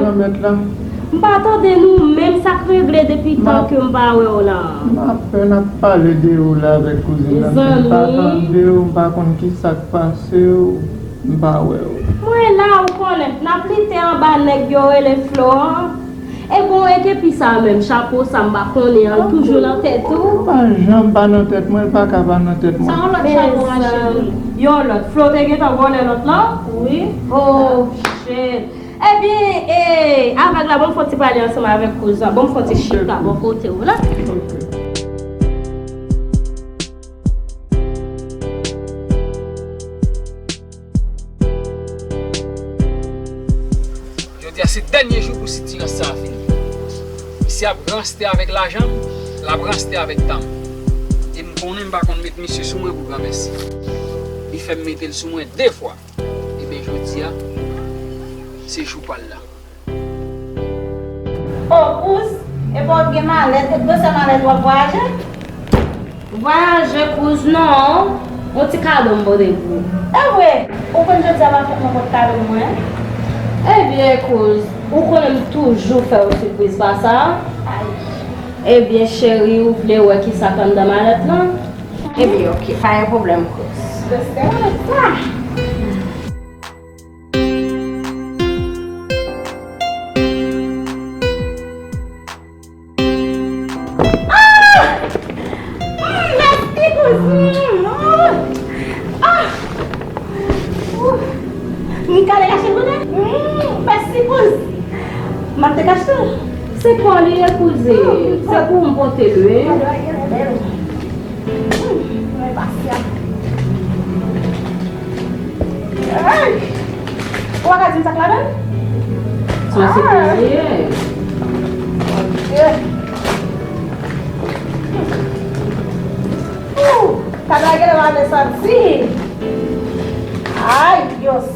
M pa tande nou menm, sa k regle depi tan ke m pa wè w la? M ap pèn ap pale de ou la avèk kouzin nan, men m pa tande w, m pa konn ki sa k pase w, m pa wè w. Mwen la, ou konnen, n ap lite anba nèg yo rele Flo an. E bon, e kepi sa menm, chapo sa m pa konnen an, li toujou nan tèt ou? Li pa janm pa nan tèt mwen, li pa ka pa nan tèt mwen. Sa yon lòt chapo, ma cheri. Yon lòt. Flo te gentan vòlè lòt lan? Wi. Oh, shit. Ebyen, e, avèg la, ban m fè yon ti pale ansanm avèk kouz lan. Ban m fè yon ti chita bò kote w la. Ok. Jodi a se dènye jou pou sitirans sa a fini. Misye ap ranste avèk lajan m, l ap ranste avèk tan m. E m konnen m pa konn met misye sou mwen pou granmèsi. Li fè m mete l sou mwen de fwa. Ebyen, jodi a, se jou pa l la. O, kouz, epa w t gen malèt, e gwosè malèt w ap vwayaje? Vwayaje, kouz, non. Yon ti kado m pote pou ou. E vre? Ou konn jodi a pa fèt mwen pot kado pou mwen? Ebyen, kouz, ou konnen m toujou fè w sipriz pa sa. Ebyen, cheri, ou vle wè kisa k anndan malèt lan? Ebyen, oke, pa gen pwoblèm, kouz. Mwen renmen sa. Ah! Mm, mèsi, kouzin. Oh! Ah! Ouh! M ka al achte l kote? Mm, mèsi, kouz. M ap te achte l. Se pa w li ye, kouzin. Se pou m pote l, wi. Bagay la bèl. Mm, mwen pasyan. Ay! Ou pa ka di m sa k ladan l? Sa se kouzin. Mon Dieu. Ooh, kado a genlè pa vle sòti. Ay, Dios.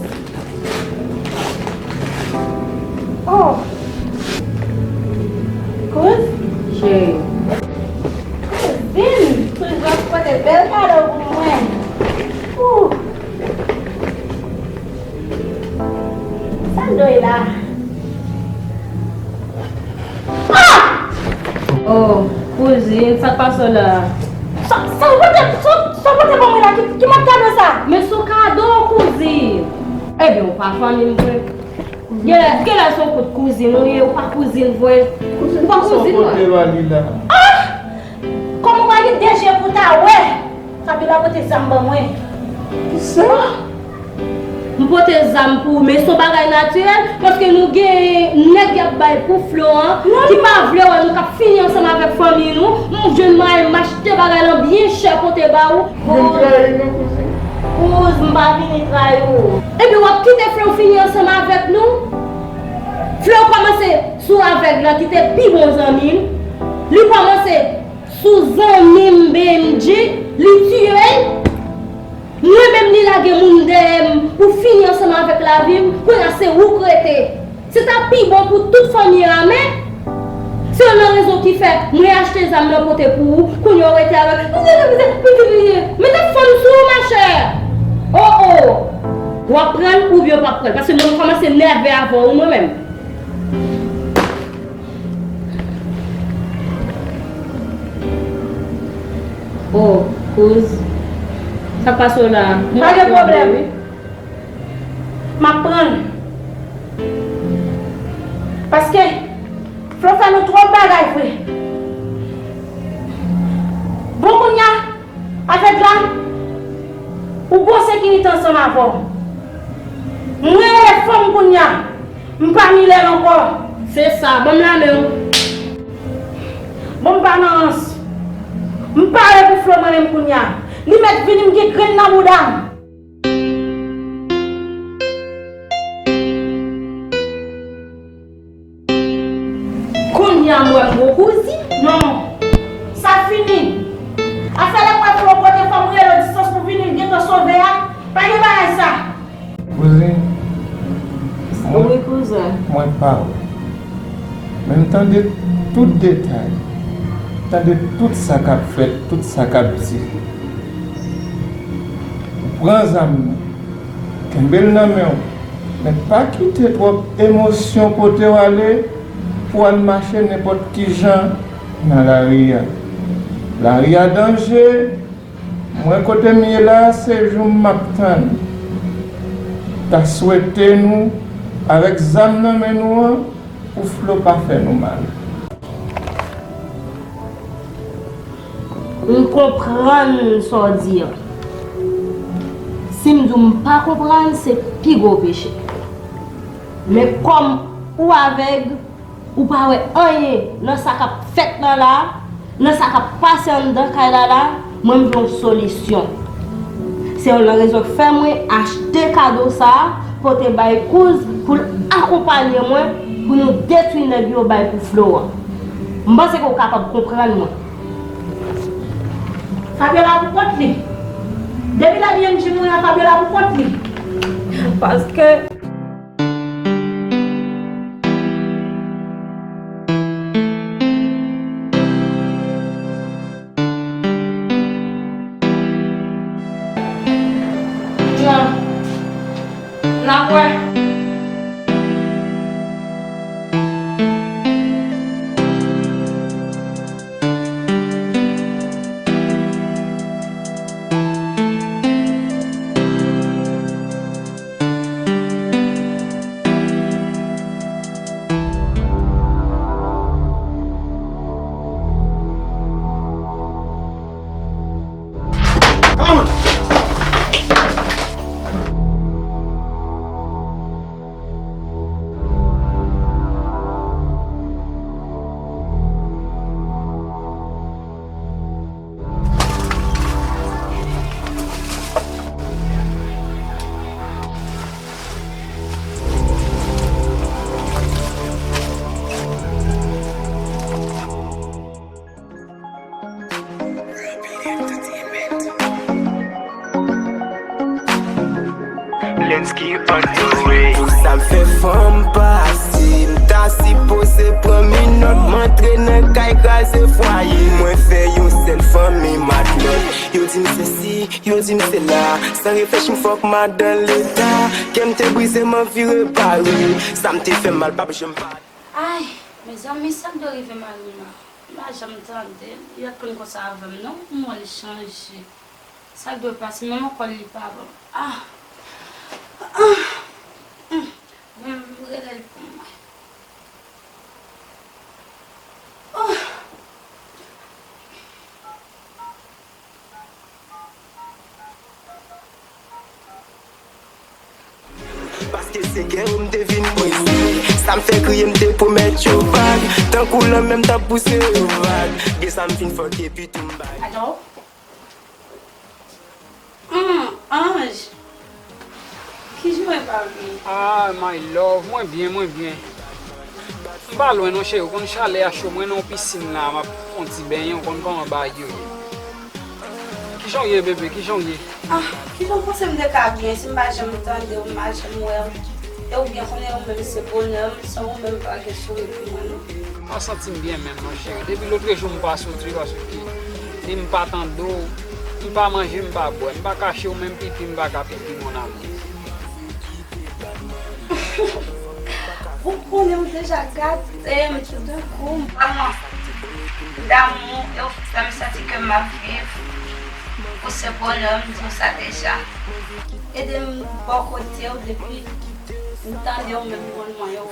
Oh. Kouz? Cheri. Kouzin, kouz ap pote bèl kado pou mwen. Ooh. Sa m dwe la? Ah! Oh, kouzin, sa k pase w la? Sa, sa w pote, sa, sa w pote ban mwen la, ki, ki mòd kado sa? Men se yon kado, kouzin. Ebyen, ou pa fanmi m vre. Genlè, genlè se yon kout kouzin ou ye, ou pa kouzin vre. Ou pa kouzin vre. Ah! Kòman w pa gen de je pou w ta wè? Fabiola pote zam ban mwen. Kisa? M pote zam pou ou, men se yon bagay natirèl, paske nou gen nèg y ap bay pou Flo an, ki pa vle wè nou, k ap fini ansanm avèk fanmi nou. M jwenn mwayen m achte bagay lan byen chè pote ba ou. Vin trayi nou, kouzin. Kouz, m pa vini trayi w. Ebyen, w ap kite Flo fini ansanm avèk nou? Flo kòmanse sou avèg lan ki te pi bon zanmi m. Li kòmanse sou zanmi m B M G, li tiye l. Mwen menm li lage moun dèyè m pou fini ansanm avèk lavi m, kounye a se ou k rete. Se ta pi bon pou tout fanmi an, men se youn nan rezon ki fè mwen achte zam nan pote pou ou, kounye a w rete avèk mete fanm sou ou, machè. Oh, oh. W ap pran l oubyen w p ap pran l, paske mwen m kòmanse nève avè w, mwen menm. Oh, kouz. Sa k pase w la? Pa gen pwoblèm. M ap pran l. Paske Flo fè nou twòp bagay vre. Bon, kounye a, avèg la, ou gon sekirite ansanm avè w. Mwen rele fanm kounye a. M pa Milèn ankò. Se sa, ban m lamen w. Bon, m pa nan rans. M pare pou Flo mwen menm kounye a. Li mèt vini, m gen grenn nan bouda m. Kounye a m wè m gon kouzin. Non. Sa fini. Afè lè m wè Flo kote fò m rele distans pou vini, m gentan sove a. Pa gen bagay sa. Kouzin, mwen, wi, kouzen, mwen pa wè. Men m tande tout detay. M tande tout sa k ap fèt, tout sa k ap di. Ou pran zam nan. Kenbe l nan men w. Men pa kite twòp emosyon pote w ale pou w al mache nenpòt ki jan nan lari a. Lari a danje. Mwen, kote m ye la, se jou m ap tann. Ta swete nou, avèk zam nan men nou an, pou Flo pa fè nou mal. M konprann sa w di an. Si m di w m pa konprann, se pi gwo peche. Men kòm ou avèg, ou pa wè anyen nan sa k ap fèt la la, nan sa k ap pase anndan kay la la, mwen m vle yon solisyon. Se youn nan rezon k fè mwen achte kado sa a, pote bay kouz pou l akonpaye mwen, pou nou detwi nèg yo bay pou Flo an. M panse ke w kapab konprann mwen. Fabiola pou kont li. Depi lè B M G mouri an, Fabiola pou kont li. Paske N ap wè. Pou sa m fè fanm pase, m ta sipoze pran minòt. M antre nan kay kraze fwaye, mwen fè yon sèl fanmi matlòt. Yo di m sesi, yo di m sela, san reflechi m fòk madan leta. Kè m te brize, m anvi repare, sa m te fè m mal p ap janm pale. Ay, mezanmi, sa k dwe rive mari m nan? M pa janm tande l. Li ret konn konsa avè m, non? M wè l chanje. Sa k dwe pase, menm ankò li pa bon. Ah! Ah! Hum! Bon, m rele l pou mwen. Oh! Paske se kè yo m te vin prese. Sa m fè kriye, m te pwomèt yo vag. Tankou lanmè m t ap pouse yo vag. Gen sa m fin fòk epi tou m bay. Alo? Hum, Ange. Kijan w ye, papi? Ah, my love, mwen byen, mwen byen. M pa lwen non, cheri, ou konn chalè a cho, mwen nan yon pisin la, m ap fè yon ti benyen, ou konn kòman bagay yo ye. Kijan w ye, bebe, kijan w ye? Ah, kijan w panse m te ka byen si m pa janm tande w, m pa janm wè w? E ou byen konnen ou menm se bonè m, san ou menm pa gen souri pou mwen non. M pa santi m byen menm non, cheri. Depi lotrejou m pa soti paske ni m pa tande w, m pa manje, m pa bwè, m pa kache w, menm pipi m pa ka pipi, mon amour. Ou konnen ou deja gate m toudenkou, m vrèman damou e w fè m santi ke m ap viv. Ou se bonè m, m di w sa deja. Ede m bò kote w depi m tande w menm konn mwen yo.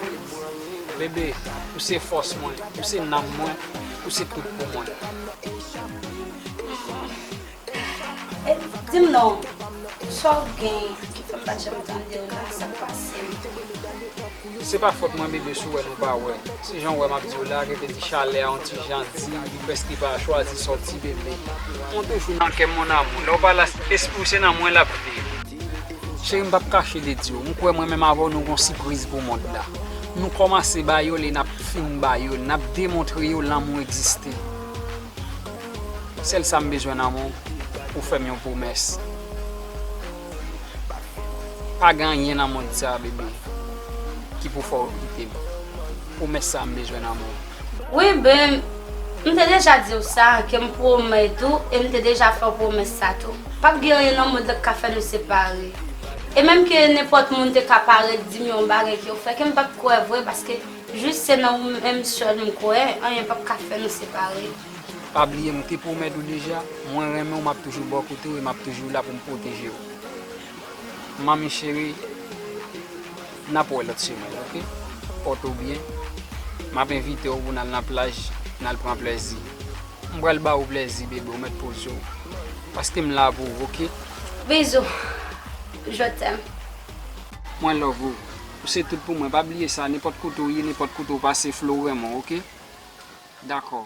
Bebe, ou se fòs mwen, ou se nanm mwen, ou se tout pou mwen. E, di m non, sa w gen ki fè m pa t janm tande w la, sa k pase m? Se pa fòt mwen, bebe, si w wè nou pa wè. Se jan w wè m ap di w la, gen ti chalè a, yon ti jan di, li prèske pa chwazi sòti, bebe. Mwen toujou nan kè m, mon amour. Lè w pa la, espri w se nan mwen l ap viv. Cheri, m p ap kache de di w, m kwè mwen menm avè w, nou gon sipriz pou mond la. Nou kòmanse ba yo l e n ap fin ba yo l, n ap demontre yo lanmou egziste. Sèl sa m bezwen nan men w, ou fè m yon pwomès. Pa gen anyen nan mond sa, bebe, ki pou fè w kite m. Pwomès sa a m bezwen nan men w. Wi, ben, m te deja di w sa, ke m pwomèt ou, e m te deja fè w pwomès sa tou. P ap gen anyen nan mond lan k ka fè nou separe. E menm ke nenpòt moun te ka parèt di m yon bagay ke w fè, ke m p ap kwè vre, paske jis se nan ou menm sèl m kwè, anyen p ap ka fè nou separe. Pa bliye, m te pwomèt ou deja, mwen renmen w, m ap toujou bò kote w e m ap toujou la pou m pwoteje w. Manmi cheri, n ap wè lòt semèn, oke? Pòte w byen. M ap envite w pou n al nan plaj, n al pran plèzi. M pral ba ou plèzi, bebe, ou mèt poze w. Paske m la pou ou, oke? Bizou. Je t'aime. Mwen love ou. Ou se tout pou mwen. Pa bliye sa, nenpòt kote w ye, nenpòt kote w pase, Flo renmen w, oke? Dakò.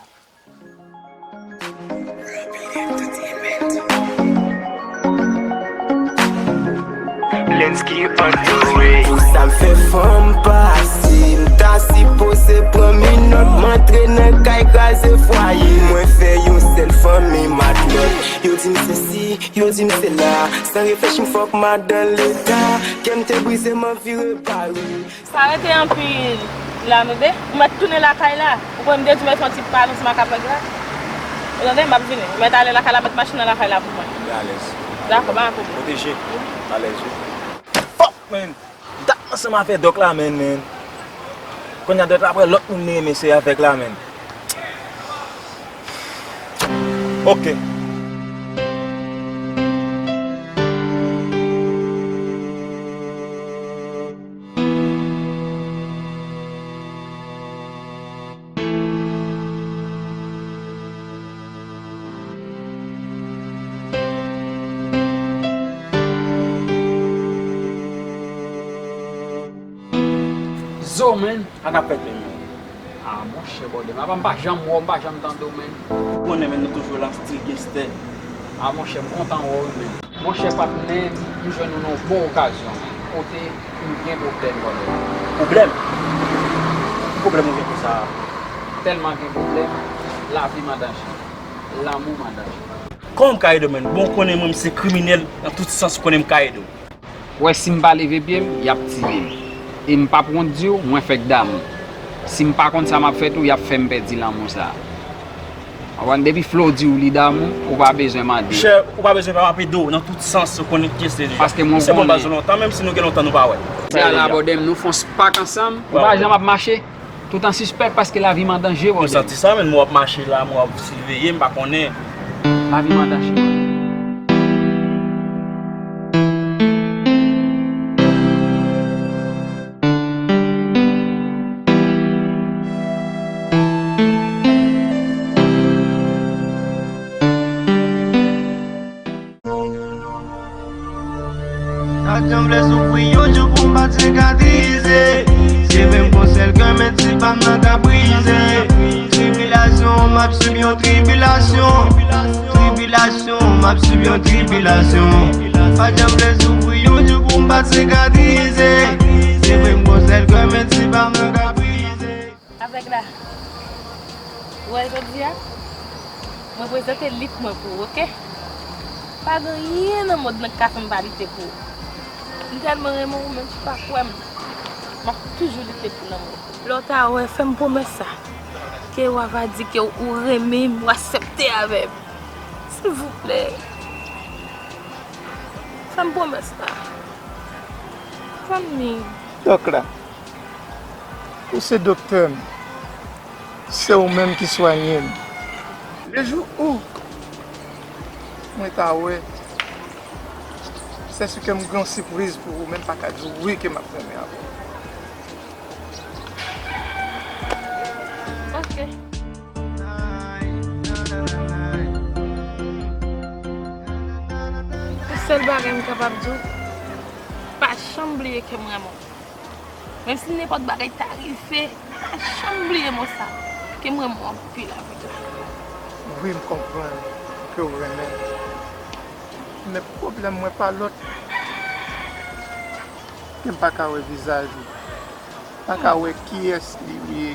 Lensky on the way. Pou sa m fè fanm pase, m ta sipoze pran minòt. M antre nan kay kraze fwaye, mwen fè yon sèl fanmi matlòt. Yo di m sesi, yo di m sela, san reflechi m fòk madan leta. Kè m te brize, m anvi repare. Pa rete anpil la, bebe. Ou mèt tounen lakay la. Ou konn m te di w mèt fè yon ti pale ansanm ak avèg la. Ou tande? M ap vini. Ou mèt ale lakay la, mèt mache nan lakay la pou mwen. Mwen alèz. Dakò, pa gen pwoblèm. Pwoteje. Alèz, wi. Fuck, man. Dat m ansanm avèk dòk la, man, man. Kounye a dòk la pran lòt moun li renmen, se avèg la, man. Ok. Zo, man. Sa k ap fèt menm? Ah, monchè, bòdè, apa m pa janm wè w, m pa janm tande w, man. Ou konnen, man, nou toujou la, still gangster. Ah, monchè, m kontan wè w, man. Monchè, patnè, m jwenn ou nan yon bon okazyon, man. Kote m gen pwoblèm, bòdè. Pwoblèm? Ki pwoblèm ou gen konsa? Tèlman gen pwoblèm, lavi m an danje. Lanmou m an danje. Kòman m ka ede w, man? Bon, ou konnen mwen, m se kriminèl nan tout sans, ou konnen m ka ede w. Ou wè, si m pa leve pye m, y ap tiye m. E m p ap wont di w, mwen fèk damou. Si m pa konn sa m ap fè tou, y ap fè m pèdi lanmou sa a. Konprann? Depi Flo di w li damou, ou pa bezwen mande. Chè, ou pa bezwen pa m ap ede w nan tout sans, ou konnen kiyès li deja. Paske mwen konnen. Se bon baz lontan, menm si nou gen lontan nou pa wè. Fè al abòde m, nou fè yon spak ansanm. Ou pa janm ap mache. Tout an sispèk paske lavi m an danje, brother. M santi sa, men mwen ap mache la, mwen ap siveye, m pa konnen. Lavi m an danje. Pa janm vle soufri yon jou pou m pa t sikatrize. Se vre m gon sèl kè, men ti pa m nan ka brize. Tribilasyon, m ap sib yon tribilasyon. Tribilasyon, m ap sib yon tribilasyon. Pa janm vle soufri yon jou pou m pa t sikatrize. Se vre m gon sèl kè, men ti pa m nan ka brize. Avèg la, ou wè jodi a, mwen prezante lit mwen pou ou, oke? Pa gen anyen nan mond lan ki ka fè m pa lite pou ou. M tèlman renmen ou, menm si w pa kwè m, m ap toujou lite pou lanmou. Lè w ta wè, fè m pwomès sa, ke w ava di ke ou renmen m, ou aksepte avè m. Silvouplè. Fè m pwomès la. Zanmi. Dòk la. Ou se doktè m. Se ou menm ki swanye m. Le jou ou mwen ta wè, se si ke m gen yon sipriz pou ou, men m pa ka di w wi ke m ap renmen avè w. Ok. Yon sèl bagay m kapab di w, pa janm bliye ke m renmen w. Menm si nenpòt bagay ta rive, pa janm bliye mo sa, ke m renmen w anpil avèg la. Wi, m konprann ke w renmen m. Men pwoblèm mwen pa lòt ke m pa ka wè vizaj ou, pa ka wè kiyès li ye.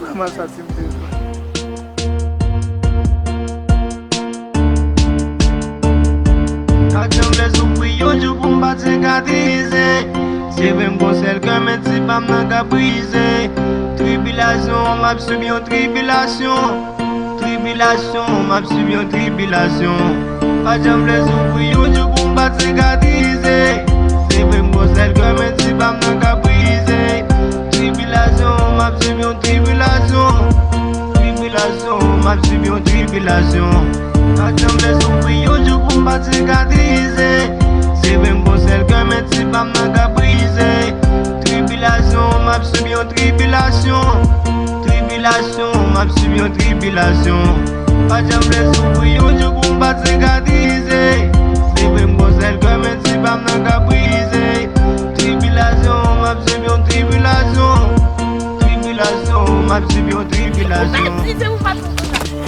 Vrèman sa ti m te jwenn. Pa t janm vle soufri yon jou pou m pa t sikatrize. Se vre m gon sèl kè, men ti pa m nan ka brize. Tribilasyon, m ap sib yon tribilasyon. Tribilasyon, m ap sib yon tribilasyon. Pa t janm vle soufri yon jou pou m pa t sikatrize. Se vre m gon sèl kè, men ti pa m nan ka brize. Tribilasyon, m ap sib yon tribilasyon. Tribilasyon, m ap sib yon tribilasyon. Pa t janm vle soufri yon jou pou m pa t sikatrize. Se vre m gon sèl kè, men ti pa m nan ka brize. Tribilasyon, m ap sib yon tribilasyon. Tribilasyon, m ap sib yon tribilasyon. Pa t janm vle soufri yon jou pou m pa t sikatrize. Se vre m gon sèl kè, men ti pa m nan ka brize. Tribilasyon, m ap sib yon tribilasyon. Tribilasyon, m ap sib yon tribilasyon.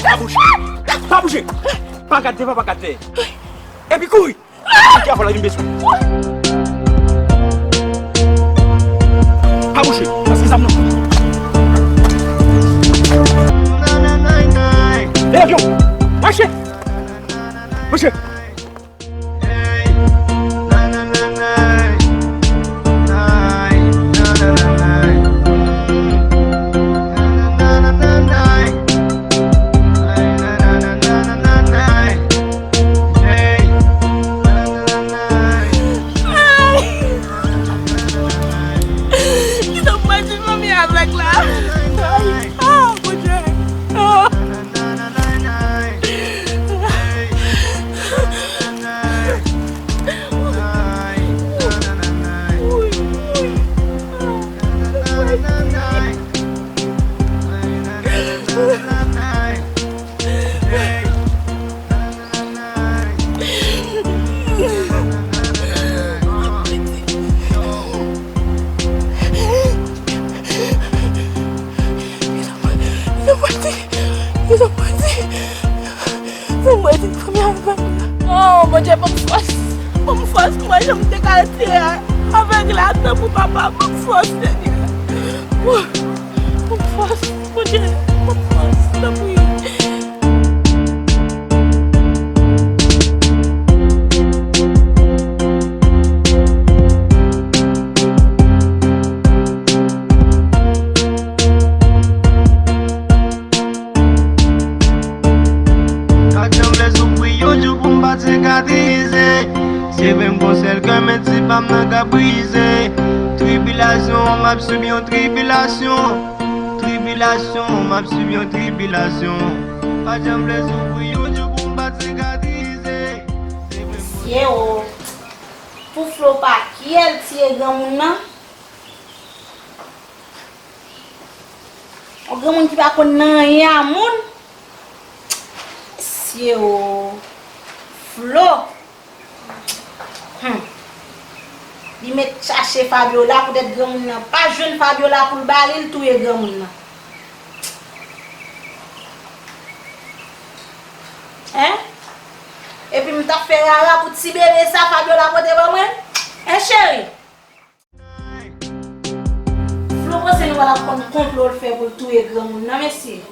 Pa bouje! Pa bouje! Pa gad devan, pa gad dèyè. Epi kouri! Kounye a fò l vin bezwen. Pa bouje, paske zam nan. Leve pye w! Mache! Mache! Ay! Kisa m pral di fanmi avèg la? Ay! Ah, Bondye! Ah! Sa mwen di fanmi avèg la. Oh, Bondye, ban m fòs. Ban m fòs pou mwen, jan m te ka rete a. Avèg la, tanpri papa, ban m fòs, Senyè. Ban m fòs, Bondye, ban m fòs, tanpri. M nan ka brize. Tribilasyon, m ap sib yon tribilasyon. Tribilasyon, m ap sib yon tribilasyon. Pa janm lèz ouvri yon jou pou m pa t sikatrize. Mesye o, pou Flo pa kyèl tiye granmoun nan. Yon granmoun ki pa konn nan anyen a moun. Mesye o, Flo. Hmm. Li met chache Fabiola, poutèt granmoun nan pa jwenn Fabiola pou l ba li, l touye granmoun nan. Hein? Epi m t ap fè rara pou ti bebe sa Fabiola pote ban mwen? Hein, cheri? Flo panse nou pral ap konn konplo l fè pou l touye granmoun nan, mesye.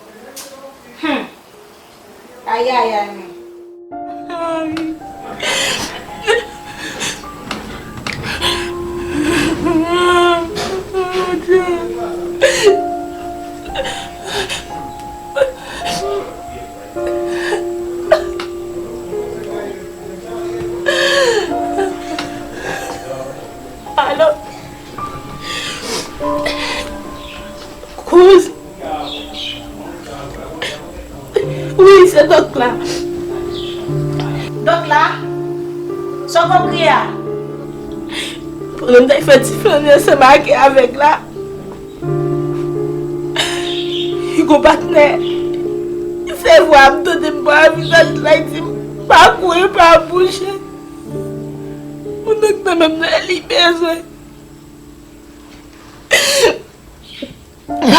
Hmm. Ayayay, men. Alo. Kouz. Wi, se dòk la. Dòk la? Sa w konn kriye a? Pandan m t ap fè ti flannen ansanm ak avèg la, gon patnè fè vwa ap tande m bò vizaj la, li di m pa kouri, pa bouje. Moun nan k nan menm nan li bezwen.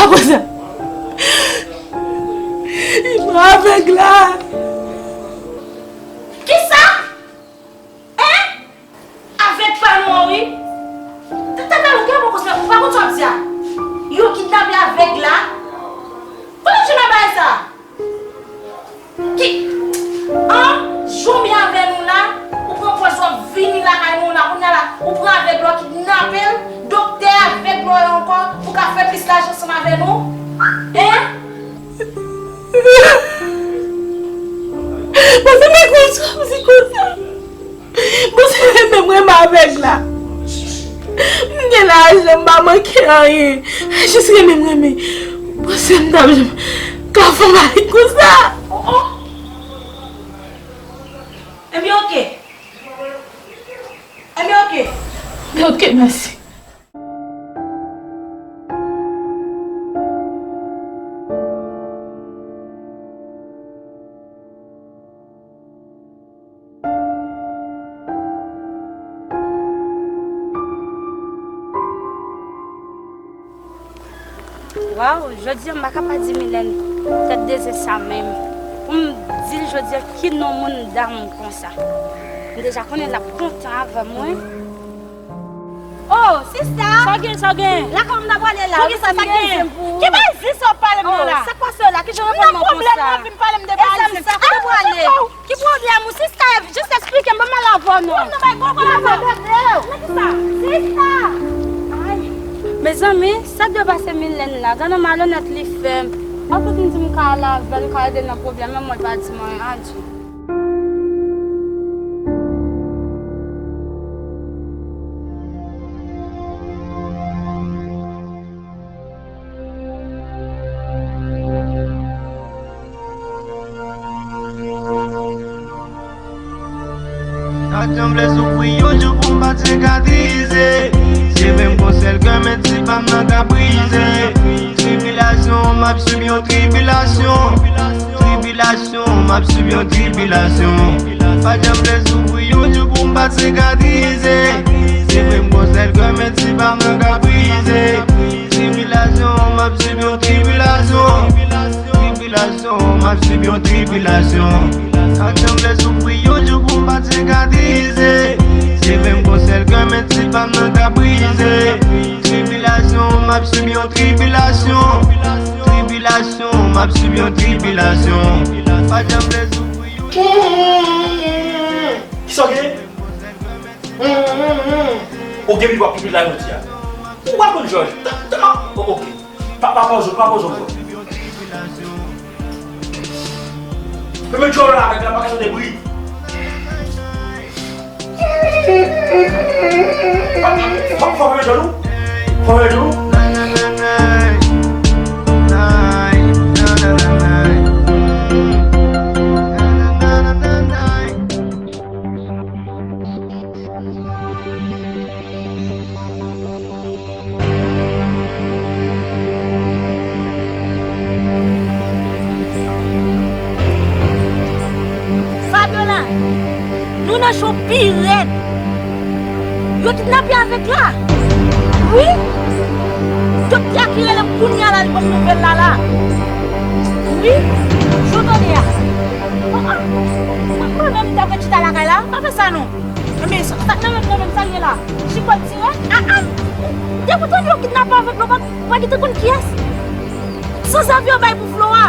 Apre sa, li pran avèg la. Kisa? Hein? Avèg pa nou an, wi. Tata Louke, ou poko sa, ou pa konn sa w ap di a. Yo kidnape avèg la. Kote w jwenn bagay sa? Ki, an, jou m ye avè nou la, ou pran pòz w ap vini lakay mwen la, kounye a la, ou pran avèg la, w kidnape l, doktè avèg la ankò, pou ka fè plis lajan ansanm avè nou? Hein? Paske mwen konn sa, m di konsa. Bon, se renmen m renmen avèg la. M gen lajan, m pa manke anyen. Jis renmen m renmen. Bon, se m t ap janm ka fè yon bagay konsa. Oh, oh. Ebyen, oke. Ebyen, oke. Ebyen, oke, mèsi. Waw, jodi a m pa ka pa di Milèn tèt de zen sa menm. Pou m di l jodi a ki non moun damou konsa. M deja konnen l ap kontan avè mwen. Oh, sista! Sa w gen, sa w gen? Lakay ou m ta prale la. Poukisa, sa k gen zen pou ou? Ki bay zen sa w ap pale m nan la? Sa k pase w la? Ki jan w reponn mwen konsa? M nan pwoblèm, ou vin pale m de bagay zen. Sa k ou prale? Ki pwoblèm ou, sista? Jis eksplike m, ban m al avè w non. Ou nan bay gwo gwo avè w. Men kisa? Sista! Ay! Mezanmi, sa k dwe pase Milèn la? Gade malonèt li fè m. Akoz m di m ka al avè l, m ka ede l nan pwoblèm, men mwen l pa di m anyen, adye. Sa k janm vle soufri yon jou pou m pa t sikatrize. Cheve m gon sèl kè, men ti pa m nan ka brize. Tribilasyon, m ap sib yon tribilasyon. Tribilasyon, m ap sib yon tribilasyon. Pa t janm vle soufri yon jou pou m pa t sikatrize. Se vre m gon sèl kè, men ti pa m nan ka brize. Tribilasyon, m ap sib yon tribilasyon. Tribilasyon, m ap sib yon tribilasyon. Sa k janm vle soufri yon jou pou m pa t sikatrize. Se vre m gon sèl kè, men ti pa m nan ka brize. Tribilasyon, m ap sib yon tribilasyon. Tribilasyon, m ap sib yon tribilasyon. Pa t janm vle soufri yon. Kisa w gen? Ou gen pi w ap pipi la jodi a. Ou pa konn jòj. Tan, tan, oh, ok. Pa, pa poze w, pa poze w ankò. Fèmen djòl la, avèk la, pa ka tande bri. Fò, fò, fò, fò, fò, fò, fò. Fabiola, nou nan jou pi rèd. Yo kidnape avèk la. Wi. Doktè a ki rele m kounye a la, li ban m nouvèl la la. Wi. Jan w tande a. Ah, ah. Mwen menm, m t ap ret chita lakay la. Pa fè sa non. Men sa, sa k nan men m, nan men m, sa l ye la? Chipòt tire? Ah, ah. Depi w tande yo kidnape avèk la, w pa, w pa gentan konn kiyès. San zav yo bay pou Flo a.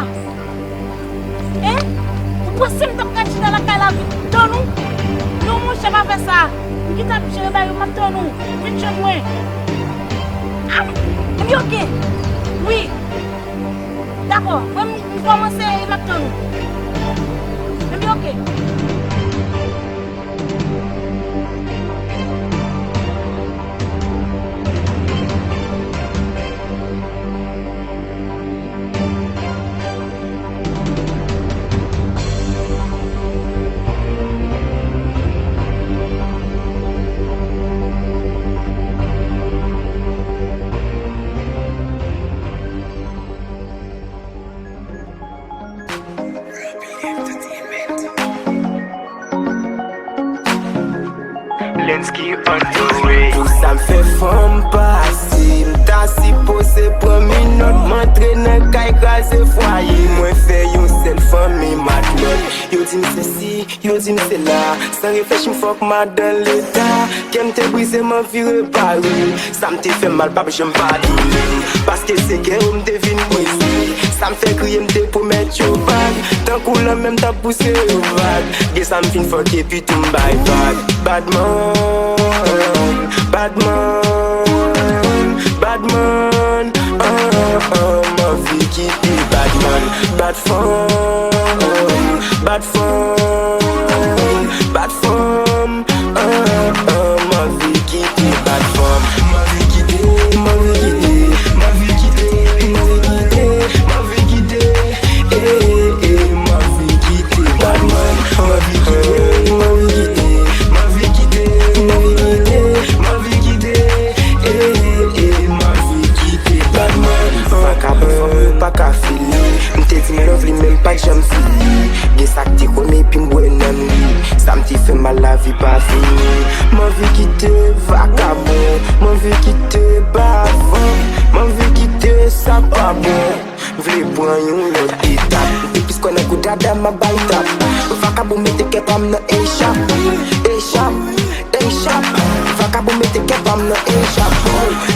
Hein? Ou panse m t ap ka chita lakay la vin tann ou? Non, monchè, pa fè sa. M gentan ap jere bagay yo, m ap tann ou. Vin jwenn mwen. Ah, ebyen, oke. Wi. Dakò. Mwen, m, m kòmanse e m ap tann ou. Ebyen, oke. Lensky on the way. Pou sa m fè fanm pase, m ta sipoze pran minòt, m antre nan kay kraze fwaye. Mwen fè yon sèl fanmi matlòt. Yo di m sesi, yo di m sela. San reflechi m fòk m al dan leta. Kè m te brize, m anvi repare. Sa m te fè mal p ap janm padone m. Paske se kè yo m te vin brize. Sa m fè kriye, m te pwomèt yo vag. Tankou lanmè m t ap pouse yo vag. Gen sa m fin fòk epi tou m bay vag. Badman, badman, badman. Ah, ah, m anvi kite badman. Bad fanm, bad fanm, bad fanm. Ah, ah, m anvi kite bad fanm. M anvi kite, m anvi kite, m anvi kite, m anvi kite, m anvi kite. Eh, eh, eh, m anvi kite bad man. M anvi kite, m anvi kite, m anvi kite, m anvi kite, m anvi kite. Eh, eh, eh, m anvi kite bad man. Vakabon fanm yo pa ka fini. M te di m love li, men m pa t janm fini. Gen sa k te kò m epi m bwè nan li. Sa m te fè mal, lavi pa fini. M anvi kite vakabon. M anvi kite bad fanm. M anvi kite sa k pa bon. M vle pran yon lòt etap. M te plis kwè nan kou dada, m ap bay tap. Vakabon mete kè pa m nan echap, echap, echap. Vakabon mete kè pa m nan echap.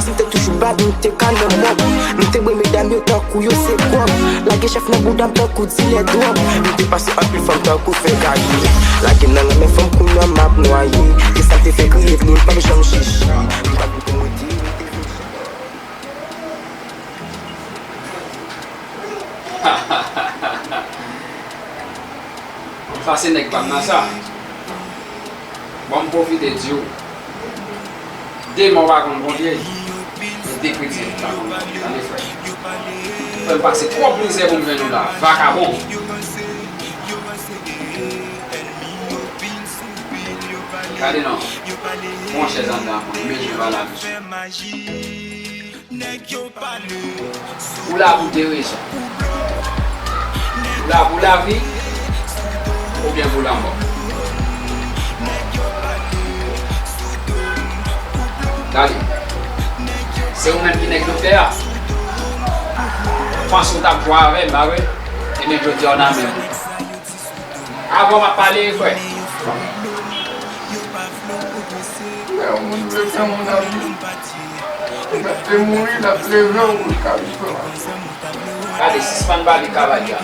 Si m te toujou bad, m te ka nan mòb. M te bwè medam yo tankou yo se kòb. Lage chèf nan bouda m tankou dilè dwòg. M te pase anpil fanm tankou fè gaye. Lage m nan lanmè fanm, kounye a m ap nwaye. E sa m te fè kriye vini, m p ap janm chichi. M p ap janm rete, m te vin chichi. Sa se nèg pa m nan sa. Bon, m pwofite di w, de mò pa konn konte, men de kretyen pa konn konte. Tande, frè. Fè m pase twòp mizè pou m jwenn ou la, vakabon. Gade non. Pran chèz anndan, mwen, men jwe pa la. Ou la pou de rezon. Ou la pou lavi, oubyen pou lanmò. Gade. Se ou menm ki nèg doktè a. Panse w t ap jwe avè m, pa vre? Ebyen, jodi a w nan men m. Avan m ap pale, frè. Lè yon moun vle fè moun abi, ou mèt te mouri, l ap leve w pou l ka viv ankò. Gade, sispann pale kavalye a.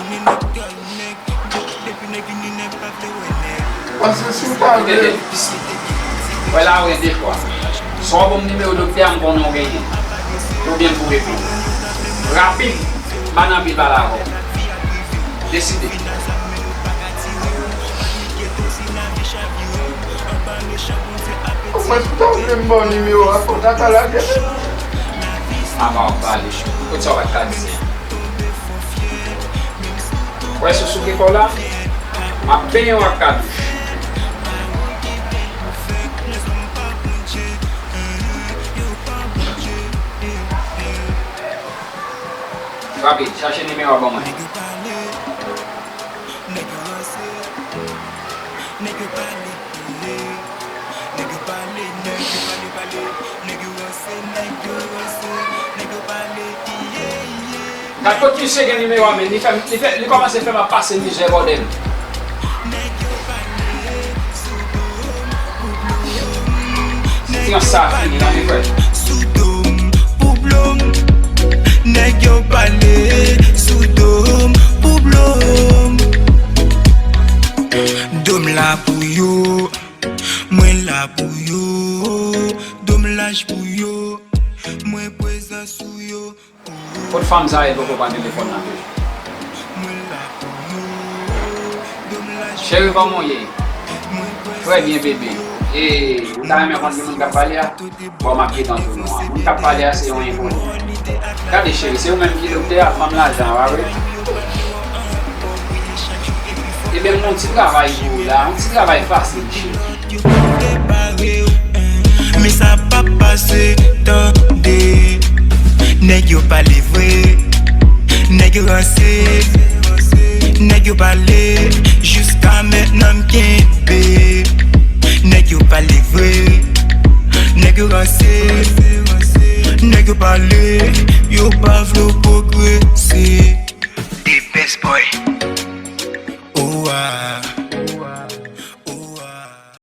Paske si w ta vle. Wè la, wè de fwa. Swa w ban m nimewo doktè a, m konnen w genyen. Oubyen l pou reponn. Rapid, m pa nan anpil pale avè w. Deside. Omwen si w ta vle m ba w nimewo a, fò w ta ka lage men. Apa w ap pale? Kot sa w pa t ka di sa? W wè si w souke kò w la, m ap penyen w ak kadouch. Rapid, chache nimewo a ban mwen. Gad kot misye gen nimewo a, men li fè, li fè, li kòmanse fè m ap pase mizè, bòdèl. Ti an sa fini la, men frè. Sou do m, pou blo m. Nèg yo pale sou do m, pou blo m. Do m la pou yo, mwen la pou yo. Do m laj pou yo, mwen prezan sou yo. Kot fanm sa ye poko pran telefòn nan toujou? Cheri, kòman w ye? Trè byen, bebe. E, ou ta renmen konn ki moun k ap pale a? Bon, m ap gentan di w non an. Moun k ap pale a se yon enkoni. Gade, cheri, se ou menm ki doktè a, fanm lajan, pa vre? Ebyen, m gen yon ti travay pou ou la, yon ti travay fasil, cheri. Yo pa vle pare w, men sa p ap pase, tande. Nèg yo pale vre, nèg yo ranse, nèg yo pale, jiska mentnan m kenbe. Nèg yo pale vre, nèg yo ranse, nèg yo pale, yo pa vle w pwogrese. The best boy. Oh, ah.